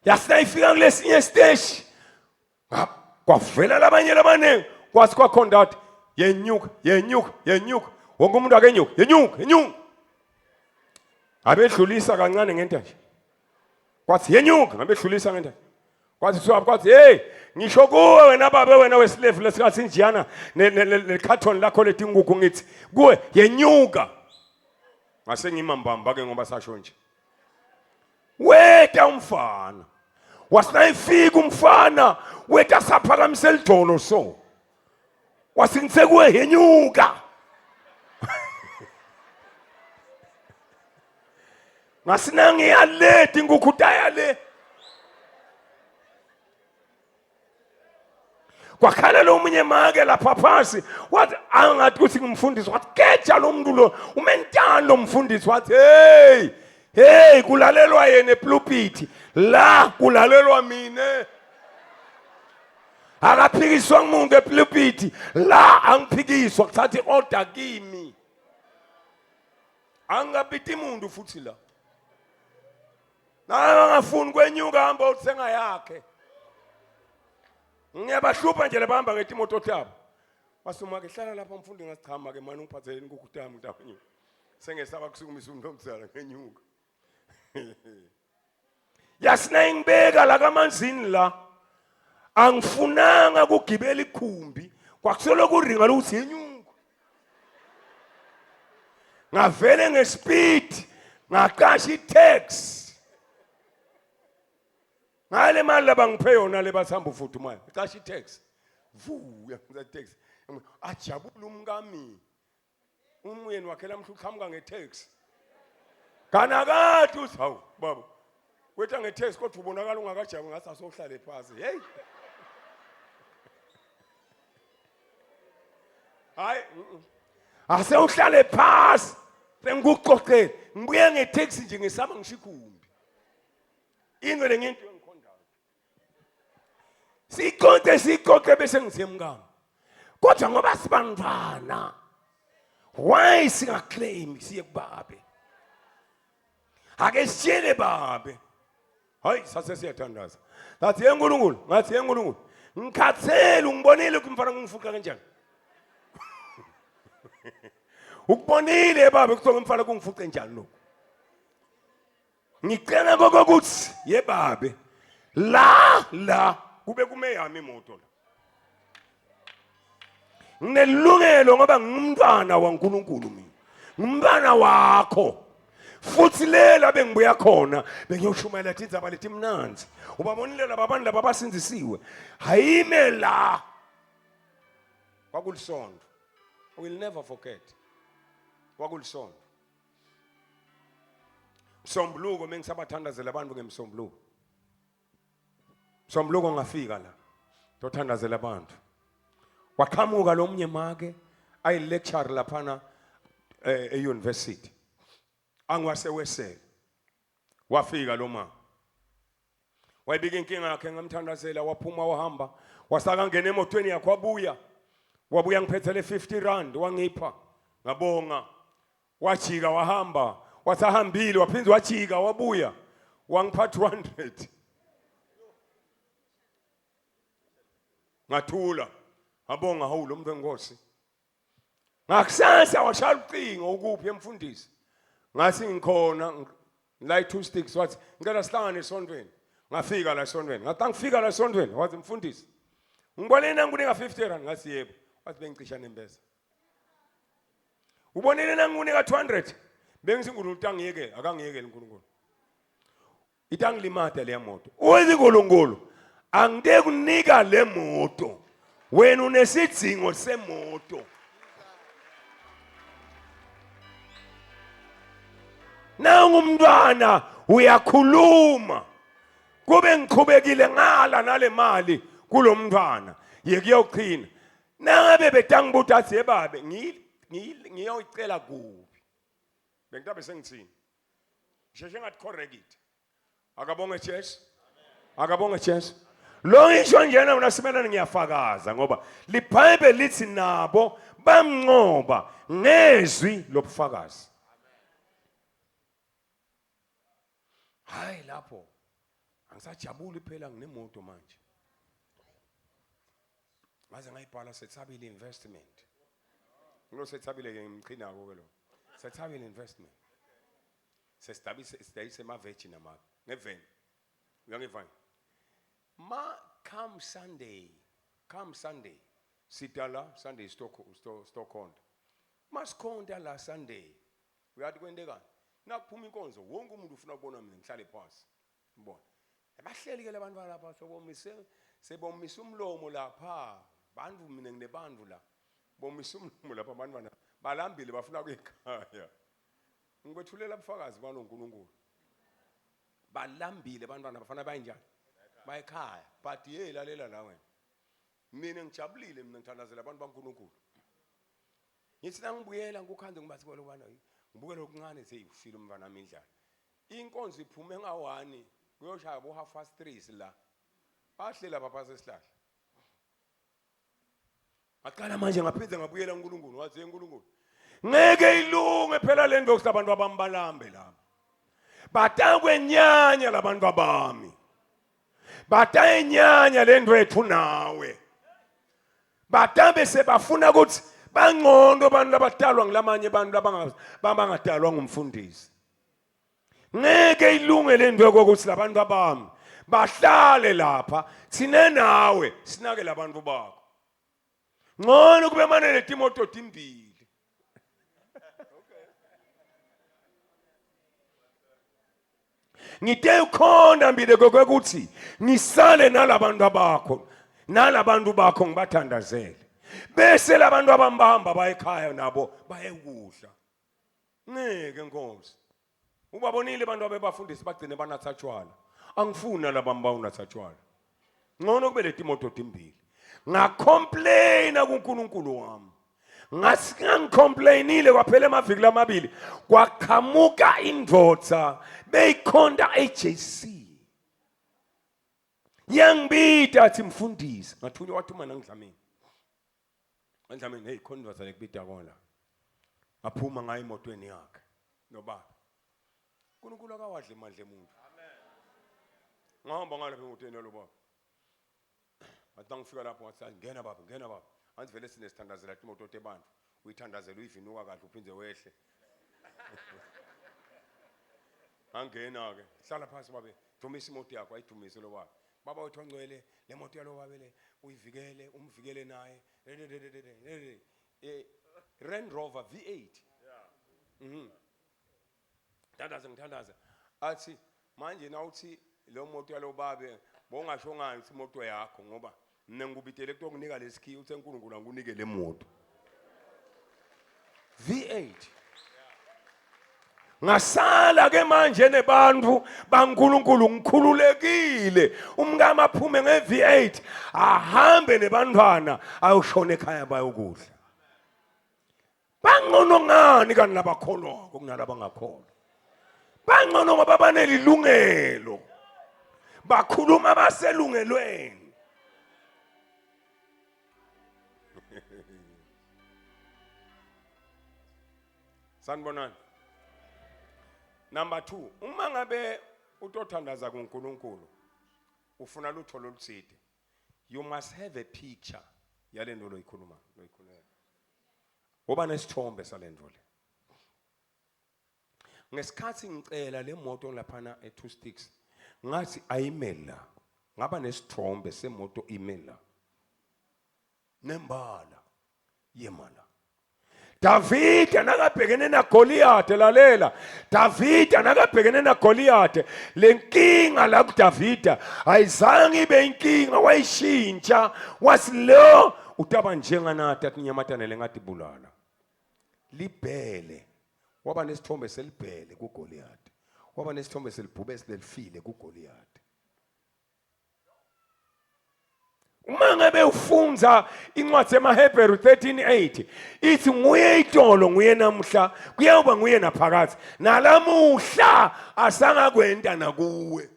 yasina ifika kulesinye isiteshi kwavela labanye labaningi kwathi kwakhona that yenyuka yenyuka yenyuka wonke umuntu akenyuka yenyuka yenyuka abedlulisa kancane ngento nje kwathi yenyuka ngabedlulisa ngento kwathi kuthiwa kwathi hey ngisho kuwe wena babe wena wesilevu lesikhathi njiyana nekhathoni lakho letinkukhu ngithi kuwe yenyuka ngase ngimambamba ke ngoba sasho nje weta umfana wasinayifika umfana weta saphakamisa elidolo so wasingithe kuwe yenyuka ngasinangiyaleti inkukhu taya le kwakhala lo munye make lapha phasi wathi angathi ukuthi ngimfundisi wathi keja lo muntu lo umentani lo mfundisi wathi hey hey kulalelwa yena epulpiti la kulalelwa mina akaphikiswa ngumuntu epulpiti la angiphikiswa kuthatha i-order kimi angabiti muntu futhi la Angafuni kwenyuka hamba uthenga yakhe. Ngiyabahlupha nje lebahamba ngetimoto tabo. Wasuma ke hlala lapha mfundi ngasichama ke manje ungiphatheleni inkukhu tami mntawanyuka. Sengesaba kusukumisa umuntu omdala ngenyuka. Yasina ingibeka la kamanzini la. Angifunanga kugibela ikhumbi. Kwakusolo kuringa lokuthi yenyuka. Ngavele ngespeed ngaqasha itax. Ngale mali labangiphe yona le bathamba ufudumayo. Qasha itax. Vuya ngiza taxi. Ajabula umkami. Umyeni wakhe lamhla uqhamuka ngetaxi. Kanakade uthi hawu baba. Wetha ngetaxi kodwa ubonakala ungakajabu ngathi asohlale phansi. Hey. Hayi ase uhlale phasi sengikuxoxele ngibuye ngetaxi nje ngisaba ngisho igumbi into le ngento engikhondayo siqonde siqoqe bese ngizemkami kodwa ngoba sibantwana why singaclaim siye kubabe ake sitshele babe hayi sase siyathandaza ngathi yenkulunkulu ngathi yenkulunkulu ngikhathele ungibonile ukuthi mfana ngifuqa kanjani ukubonile baba kuthiwa mfana kungifuqe njani lokhu ngicela kokokuthi yebabe la la kube kume yami imoto la. Nginelungelo ngoba ngumntwana waNkulunkulu mina. Ngumntwana wakho. Futhi lela bengibuya khona bengiyoshumayela tindzaba letimnandzi. Ubabonile laba bantu laba basindzisiwe. Hayime la. Kwakulisonto. I will never forget. Kwakulisonto. Msombuluko mengisabathandazela abantu ngemsombuluko. Msombuluko ngafika la. Tothandazela abantu. Waqhamuka lo mnye make ayi lecture laphana eh, e university. Angiwasewesele. Wafika lo mama. Wayibika inkinga yakhe ngamthandazela waphuma wahamba wasaka ngena emotweni yakhe wabuya. Wabuya ngiphethele 50 rand wangipha. Ngabonga. Wajika wahamba, wasahambile waphinde wajika wabuya wangipha 200. Ngathula. Ngabonga hawu lo muntu wenkosi. Ngakusasa washaya ucingo ukuphi emfundisi. Ngathi ngikhona la two sticks wathi ngicela sihlangane esontweni. Ngafika la esontweni. Ngathi angifika la esontweni wathi mfundisi. Ngibonile ngikunika 50 rand ngathi yebo. Wathi bengicisha nembeza. Ubonile nangikunika 200 bengithi uNkulunkulu angiyekele akangiyekele uNkulunkulu. Itangilimata leya moto. Uthi uNkulunkulu angike kunika le moto. Wena unesidzingo semoto. Nangu umntwana uyakhuluma. Kube ngiqhubekile ngala nale mali kulomntwana yekuyawuchina. Nangabe betangibuta athi yebabe ngiyoyicela kuphi? Bengitabe sengithini? Ngisheshe ngathi correct. Akabonge Jesu. Akabonge Jesu. Lo ngisho njena mina simelane ngiyafakaza ngoba liBhayibheli lithi nabo bamnqoba ngezwi lobufakazi. Hayi lapho angisajabuli phela nginemoto manje. Ngaze ngayibhala Sethabile investment. Ngilo Sethabile ke ngimqhinako ke lo. Sethabile investment. Sesidabise sidayise emaveji namake ngeveni. Uyangiva? Ma come Sunday, come Sunday. Sidala Sunday stock stock Masikhonta la Sunday. Uyathi kwentekani? Nakuphuma inkonzo wonke umuntu ufuna ukubona mina ngihlale phansi. Ubona. Bahleli ke labantu lapha sobomise sebomisa umlomo lapha. Bantu mina nginebantu la. Bomisa umlomo lapha abantwana balambile bafuna kuyekhaya. Ngikwethulela ubufakazi banoNkulunkulu. Balambile abantwana bafana bayinjani? Bayekhaya. But hey lalela la wena. Mina ngijabulile mina ngithandazela abantu baNkulunkulu. Ngithi nangibuyela ngikukhanze ngibathi kwalo bana ngibukela okuncane seyifile umfana wami indlala. Inkonzo iphume ngawani kuyoshaya bo half past 3 la. Bahle lapha phasi esihlahla. Ngaqala manje ngaphinde ngabuyela uNkulunkulu wathi uNkulunkulu ngeke ilunge phela le nto yokuthi abantu abambalambe laba. Batakwenyanya labantu abami. Batayenyanya le nto yethu nawe. Batabe sebafuna ukuthi bangcono abantu abadalwa ngilamanye abantu abangadalwa ngumfundisi. Ngeke ilunge le nto yokuthi labantu abami bahlale lapha thina nawe sinake labantu bakho. Ngcono kube mane letimoto timbili. Ngite ukhona mbile kokuthi ngisale nalabantu abakho nalabantu bakho ngibathandazele. Bese labantu abambamba bayekhaya nabo bayekudla. Ngeke Nkosi. Ubabonile abantu abebafundisi bagcine banatha tshwala. Angifuni nalaba bawunatha tshwala. Ngcono kube letimoto timbili. Ngacomplaina kuNkulunkulu wami. Ngathi ngangicomplainile kwaphela emaviki lamabili kwaqhamuka indoda beyikhonta eJC. Yangibida athi mfundisi ngathunywa wathuma nangidlamini. Andlamini hey khona indoda lekubida kona. Ngaphuma ngayo emotweni yakhe nobaba. uNkulunkulu akawadli imandla emuntu. Amen. Ngahamba ngalapha emotweni yalo baba. Ngathi ngifika lapho ngathi ngena baba, ngena baba. Anti vele sinesithandazela imoto tebantu. Uyithandazela uyivinuka kahle uphinde wehle. Angena ke. Hlala phansi babe. Dumisa imoto yakho ayidumise lo baba. Baba wethu ongcwele, le moto yalo babele uyivikele, umvikele naye. Land Rover V8. Ngithandaze ngithandaze. Athi manje nawuthi lo moto yalo babe bongasho ngani ukuthi imoto yakho ngoba mina ngikubidele kutokunika lesikhiye uthe uNkulunkulu angikunike le moto. V8. Ngasala ke manje nebantu baNkulunkulu ngikhululekile umkami aphume nge-V8 ahambe nebantwana ayoshona ekhaya bayokudla. Bangcono ngani kanti labakholwako kunalabangakholwa? Bangcono ngoba banelilungelo. Bakhuluma baselungelweni. Sanibonani. Number 2, uma ngabe utothandaza kuNkulunkulu ufuna lutho loluthide, you must have a picture yalento loyikhuluma, loyikhuluma. Woba nesithombe salento le. Ngesikhathi ngicela le moto laphana e-two sticks ngathi ayime la. Ngaba nesithombe semoto ime la. Nembala yema la. Davide nakabhekene naGoliyathe lalela Davide nakabhekene naGoliyathe lenkinga la kuDavida ayizange ibe inkinga wayishintsha wathi lo utaba njenganati athi inyamatane lengatibulala libhele waba nesithombe selibhele kuGoliyathe waba nesithombe selibhubesi lelifile kuGoliyathe Uma ngabe ufunza incwadi yemaHebheru 13:8 ithi nguye itolo nguye namuhla kuyawuba nguye naphakathi nalamuhla asangakwenta nakuwe.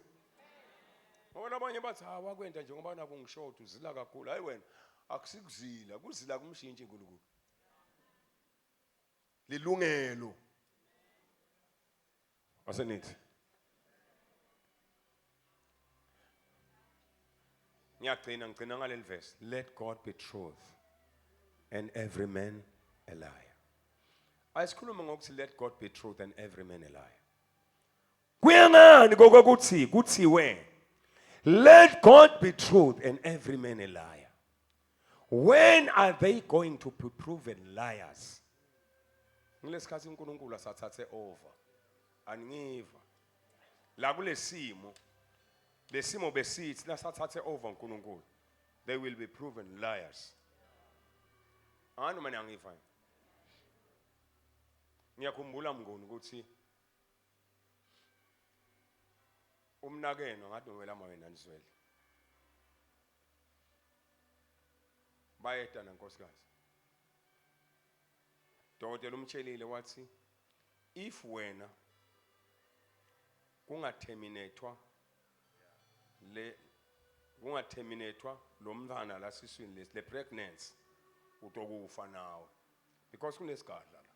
Ngoba labanye bathi ha wakwenta nje ngoba naku ngishoda uzila kakhulu. Hayi wena akusikuzila kuzila kumshintshi uNkulunkulu. Lilungelo. Asenithi. Ngiyagcina ngigcina ngaleli verse. Let God be truth and every man a liar. Ayisikhulume ngokuthi let God be truth and every man a liar. Kuya ngani kokuthi kuthiwe let God be truth and every man a liar. When are they going to be proven liars? Ngilesikhathi uNkulunkulu asathathe over. Angiva. La kulesimo lesimo besithi nasathathe over uNkulunkulu they will be proven liars. Ani manje angiva. Ngiyakhumbula mnguni ukuthi umnakeno ngathi nowelama wena nizwele. Bayeda nankosikazi. Dokotela umtshelile wathi if wena kungaterminatwa le kungaterminatwa lo mntwana la siswini lesi le pregnancy utokufa nawe because kunesigadla la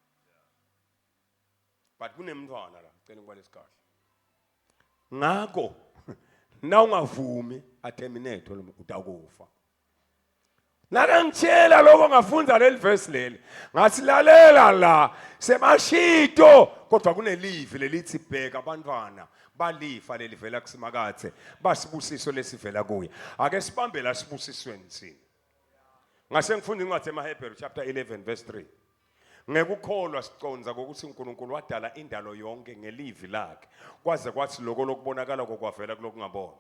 but kunemntwana la cela ukuba lesigadla ngakho na ungavumi aterminate lo utakufa Nakangitshela lokho ngafunda leli verse leli ngathi lalela la sebashito kodwa kunelivi lelithi bheka abantwana balifa lelivela kusimakathe basibusiso lesivela kuye ake sibambe la sibusisweni thina ngase ngifunda incwadi emaHebheru chapter 11 verse 3 Ngekukholwa siconza kokuthi uNkulunkulu wadala indalo yonke ngelivi lakhe kwaze kwathi lokho lokubonakala kokwavela kulokungabonwa.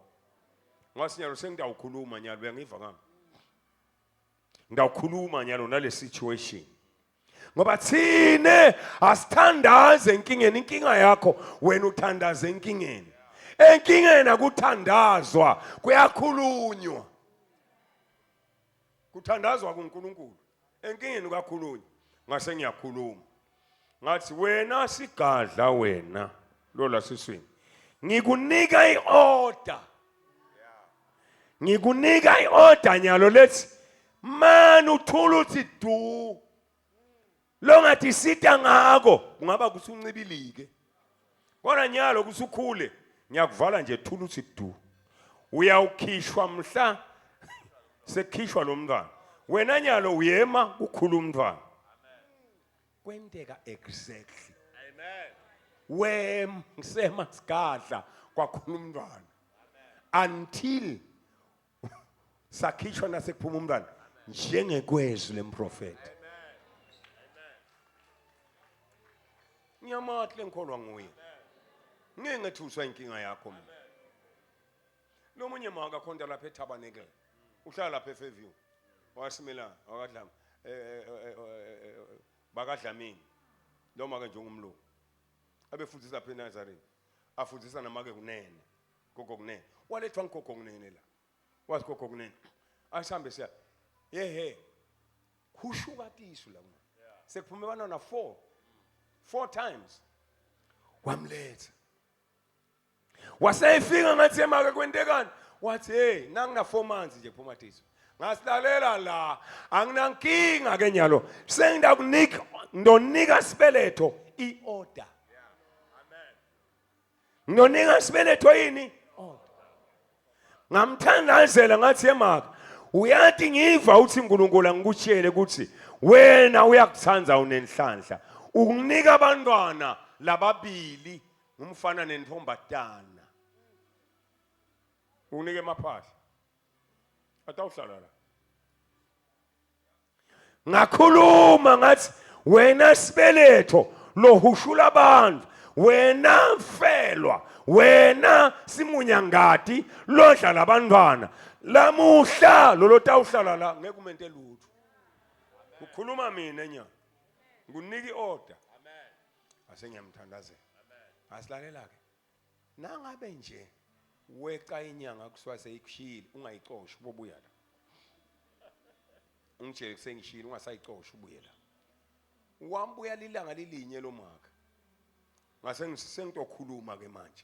Ngase nyalo sengidawukhuluma nyalo uyangiva ngami. Ngidawukhuluma nyalo nale situation. Ngoba thine asithandaze enkingeni inkinga yakho wena uthandaze enkingeni. Enkingeni akuthandazwa kuyakhulunywa. Kuthandazwa kuNkulunkulu. Enkingeni kakhulunywa ngase ngiyakhuluma. Ngathi wena sigadla wena lola siswini. Ngikunika iorder. Ngikunika iorder nyalo lethi man uthula uthi du. Longathi sita ngako kungaba ukuthi uncibilike. Kodwa nyalo ukuthi ukhule ngiyakuvala nje thula uthi du. Uyawukhishwa mhla sekukhishwa lo mntwana. Wena nyalo uyema kukhula umntwana. Kwenteka exactly. Amen. Wem ngisema sigadla kwakhula umntwana. Until Sakhishwa nasekuphuma umntwana njengekwezwi lemprofeti. Ngiyamathi lengikholwa nguye. Ngeke ngethuswa inkinga yakho mina. Lo munye maka khonta lapha eTabernacle. Uhlala lapha eFairview. Wasimela wakadlama eh, eh, eh, bakadlamini. Lo make nje ungumlungu. Abefundisa lapha eNazarene. Afundisa namake kunene. Gogo kunene. Walethwa ngigogo kunene la. Wathi gogo kunene. Asihambe siya. Yehe. Khushuka tisu la kuma. Sekuphume abantwana 4. 4 times. Wamletha. Waseyifika ngathi emake kwentekani? Wathi hey nangina 4 months nje kuphuma tisu. Ngasilalela la anginankinga ke nyalo. Sengidakunika ndonika sibeletho iorder. Nginonika sibeletho yini? Ngamthandazela ngathi emaka uyathi ngiva uthi uNkulunkulu angikutshele ukuthi wena uyakuthanda unenhlanhla ukunika abantwana lababili ngumfana nentombatana unike emaphahla atawuhlala la Ngakhuluma ngathi wena sibeletho lohushula abantu wena mfelwa wena simunyangati lodla labantwana lamuhla lolo tawuhlala la ngeke umente lutho ukhuluma mina nya ngunika iorder amen ase ngiyamthandazela asilalela ke Nangabe nje weca inyanga kusuka seyikushiyile ungayicoshi ubobuya la. Ungitshele kusengishiyile ungasayicoshi ubuye la. Wambuya lilanga lilinye lo maka. Ngase sengitokhuluma ke manje.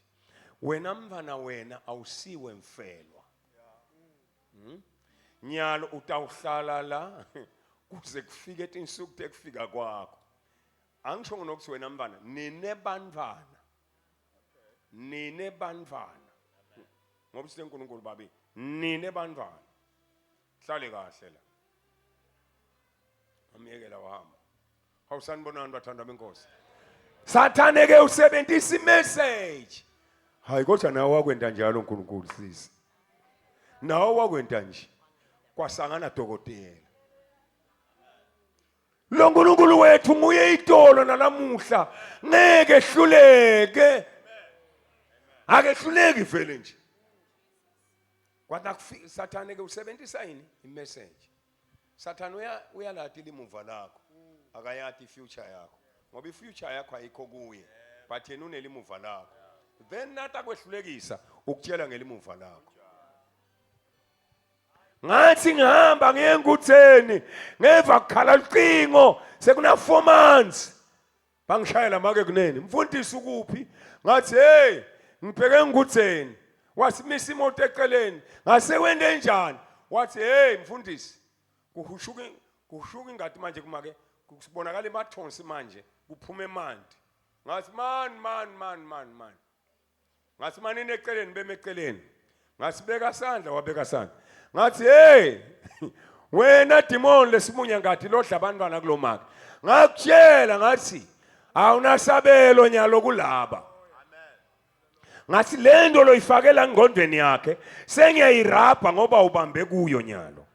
Wena mfana wena awusiwe mfelwa. Hmm? Nyalo utawuhlala la kuze kufike tinsuku tekufika kwakho. Angisho ngokuthi wena mfana nine bantwana nine bantwana ngoba sile uNkulunkulu babi nine bantwana hlale kahle la amyekela wahamba awusanibonani bathandwa benkosi sathane ke usebenzisa imessage hayi kodwa nawe wakwenta njalo uNkulunkulu sisi nawe wakwenta nje kwasangana dokotela Lo nkulunkulu wethu nguye itolo nalamuhla ngeke ehluleke. Akehluleki vele nje. Kwathi nakufika Sathane ke usebenzisa yini imessage. Sathane uya uyalati limuva lakho. Akayati future yakho. Ngoba ifuture yakho ayikho kuye. But yena unelimuva lakho. Then nathi akwehlulekisa ukutshela ngelimuva lakho. Ngathi ngihamba ngiye enkutheni ngeva kukhala lucingo sekuna 4 months bangishayela make kunene mfundisi ukuphi ngathi hey ngibheke enkutheni wasimisa imoto eceleni ngase wende njani wathi hey mfundisi kuhushuka kuhushuka ingadi manje kumake kusibonakala emathonsi manje kuphume emanti ngathi man man man man man Ngathi manini eceleni beme eceleni. Ngasibeka sandla wabeka sandla. Ngathi hey wena demon lesimunya ngathi lodla abantwana kulomaka. Ngakutshela ngathi awunasabelo nyalo kulaba. Ngathi lento loyifakela engqondweni yakhe sengiyayirabha ngoba ubambe kuyo nyalo.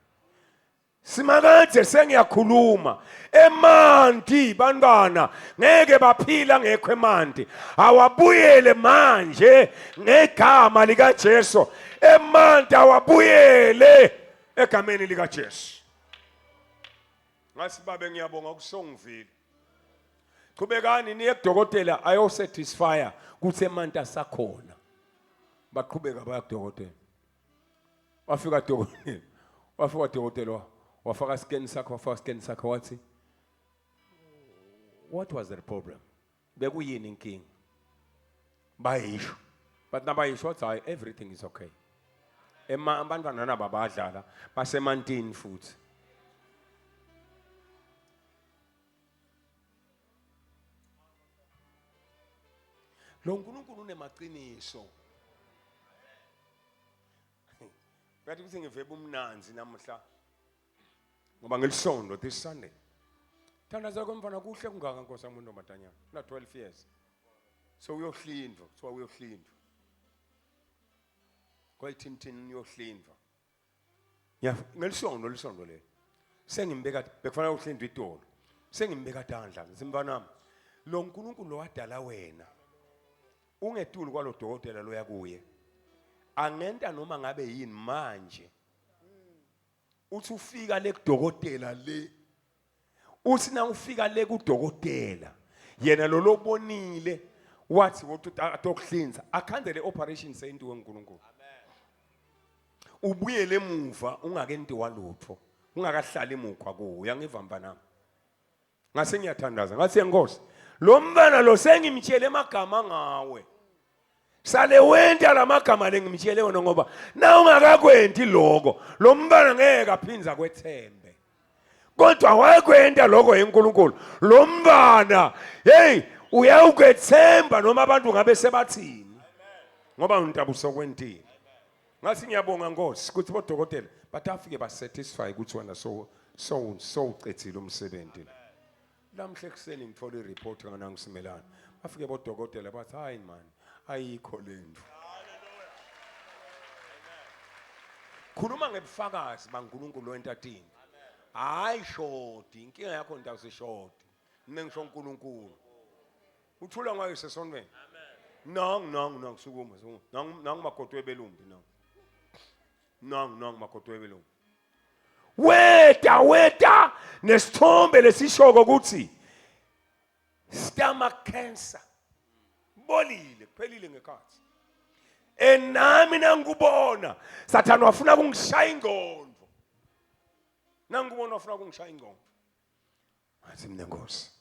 Simakade sengiyakhuluma emanti bantwana ngeke baphila ngekho emanti awabuyele manje ngegama lika Jesu emanti awabuyele egameni lika Jesu Ngasi babe ngiyabonga kusongivile Qhubekani niye kudokotela ayosatisfya kuthi emanti asakhona baqhubeka baya kudokotela Wafika dokotela, wafika dokotela wafaka scan sakhe, wafaka scan sakhe wathi what was the problem? Bekuyini inkinga? Bayisho. But nabayisho wathi hayi everything is okay. Ema abantwana naba badlala basemantini futhi. Lo nkulunkulu unemaqiniso. Ngathi ukuthi ngivebe umnanzi namuhla. Ngoba ngelisondo this Sunday. Thandaza komfana kuhle kungaka Nkosi yami untombazanyana. Una 12 years. So uyohlindwa, kuthiwa uyohlindwa. Kwayithini thini uyohlindwa. Ngelisonto lisonto leli. Sengimbeka bekufanele uhlindwe idolo. Sengimbeka tandla ngithi mfanami lo nkulunkulu lowadala wena ungetulu kwalo dokotela loya kuye. Angenta noma ngabe yini manje. Uthi ufika le kudokotela le. Uthi na ufika le kudokotela yena lo lobonile wathi wothi atokuhlinza akhanze le operation seyintiwe uNkulunkulu. Ubuyele emuva ungakentiwa lutho ungakahlali mukhwa kuwo uyangiva mfanami. Ngase ngiyathandaza ngathi enkosi lo mfana lo sengimtshele emagama ngawe. Sale wenta lamagama lengimtshele wona ngoba na ungakakwenti lokho lo mfana ngeke aphinza kwethembe. Kodwa wakwenta lokho eNkulunkulu. Lo mfana hey uyawukwethemba noma abantu ngabe sebathini. Ngoba untaba usokwentile. Ngathi ngiyabonga Nkosi ukuthi bodokotela bathi afike basatisfy ukuthi wena so so sowucedzile umsebenzi. Lamhla ekuseni ngithola ireport kanangisimelana. Bafike bodokotela bathi hayi man ayikho lento. Khuluma ngebufakazi baNkulunkulu wentatini. Hayi shodi inkinga yakho ndawusishodi. Mina ngisho uNkulunkulu. Uthula ngayo sesontweni. Nangu nangu nangu sukuma sukuma. Nangu nangu makoti webelumbi nangu. Nangu nangu makoti webelumbi. Weta weta nesithombe lesishoko ukuthi stomach cancer. Bolile kuphelile ngekhathi. Enami nangikubona Sathane wafuna kungishaya ingqondo. Nangikubona wafuna kungishaya ingqondo. Ngathi mina Nkosi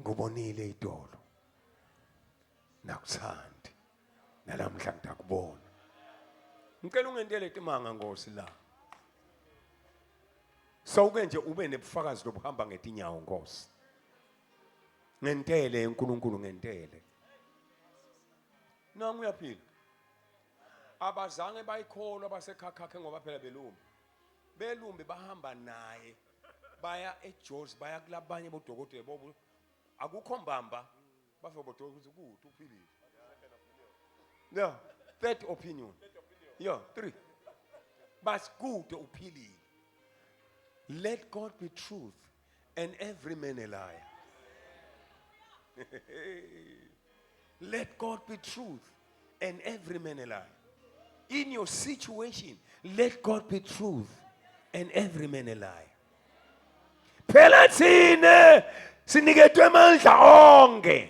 ngubonile idolo nakuthandi nalamhla ngidakubona. Ngicela ungentele timanga Nkosi la. Sawuke nje ube nebufakazi lobuhamba ngetinyawo Nkosi. Ngentele uNkulunkulu ngentele. Nangu uyaphila. Abazange bayikholwa basekhakhakhe ngoba phela belumbi. Belumbi bahamba naye baya eJozi baya kulabanye bodokotela bobo akukho mbamba bafike bodokotela ukuthi kude uphilile. Yeah, third opinion. Yeah, three. Bas kude uphilile. Let God be truth and every man a liar. Let God be truth and every man a liar. In your situation, let God be truth and every man a liar. Phela thina siniketwe amandla onke.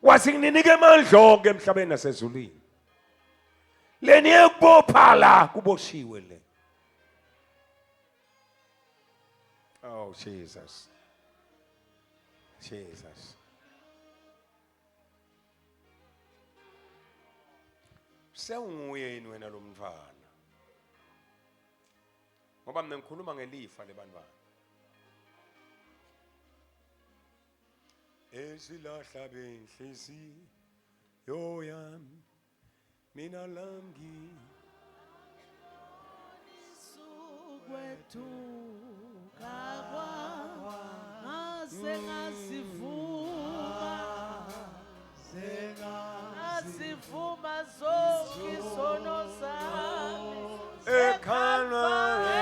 Wathi ngininike amandla onke emhlabeni nasezulwini. Leni yekubopha la kuboshiwe le. Oh Jesus. Jesus. Sewunguye yini wena lo mntwana? Ngoba mina ngikhuluma ngelifa lebantwana. Ezilahla benhliziyo yami mina lamgi Sukwethuka ngase ngasivuma ngasivuma zonke izono zami eKhalvari.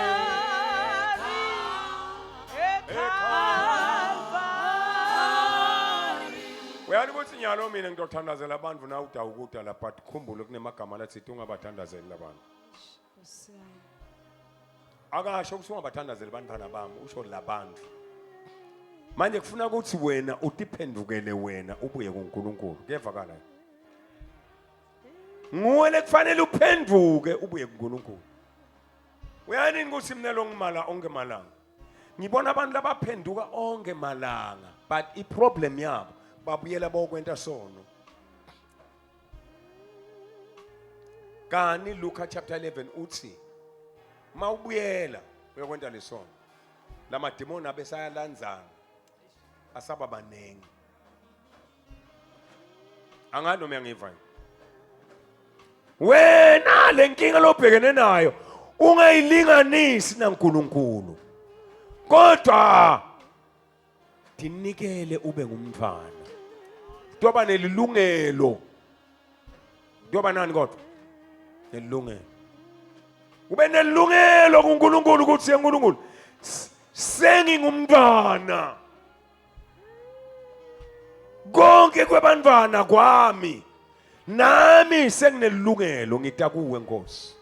eKhalvari. Uyani ukuthi nyalo mina ngitothandazela abantu na udawukuda lapha but khumbule kunemagama lathi ungabathandazeli labantu. Akasho ukuthi ungabathandazeli abantwana bami, usho labantu. Manje kufuna ukuthi wena utiphendukele wena ubuye kuNkulunkulu. Kuyevakala. Nguwe lekufanele uphenduke ubuye kuNkulunkulu. Uyanini ukuthi mina lo ngimala onke malanga. Ngibona abantu labaphenduka onke malanga but iproblem yabo babuyela bokwenta sono. Kani Luka chapter 11 uthi mawubuyela uyokwenta lesono lamademoni abesayalandzana asaba baningi. Angani noma uyangiva yini? Wena lenkinga lobhekene nayo ungayilinganisi naNkulunkulu. Kodwa tinikele ube ngumntwana. Kuyoba nelilungelo. Kuyoba nani kodwa? Nelilungelo. Ube nelungelo kuNkulunkulu ukuthi uNkulunkulu sengingumntwana. Konke kwebantwana kwami nami senginelungelo ngita kuwe Nkosi.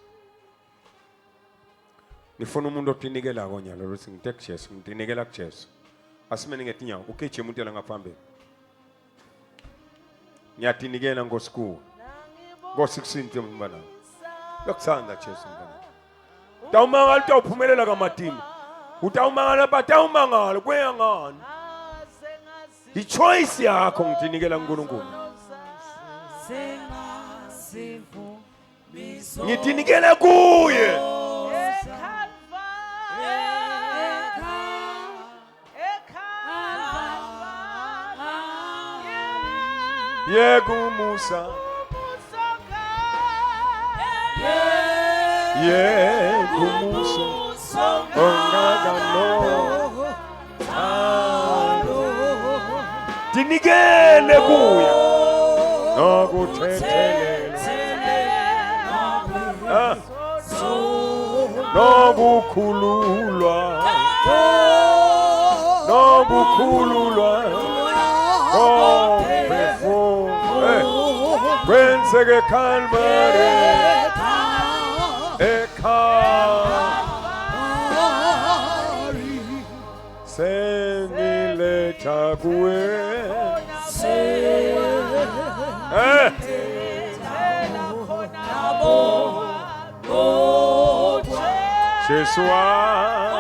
Ngifuna umuntu otinikelako nyalo ukuthi ngite kuJesu, ngitinikela kuJesu. Asimeni ngetinyawo, ugijima umuntu la ngaphambili. Ngiyatinikela Nkosi kuwe. Nkosi kusinte mntwana. Lokuthanda Jesu mntwana. Utawumangala utawuphumelela kamatima. Utawumangala batawumangala kuya ngani? I-choice yakho ngitinikela kuNkulunkulu. Ngitinikele kuye. Yekumusa. Yekumusa. Ongakano. Tinikele kuye. Nokuthethelela. Ah. Nokukhululwa. Nokukhululwa. Komphefumulo. Eh. Kwenzeke Calvary. Ekhaya. Sengiletha kuwe. Eh. Jesu wami.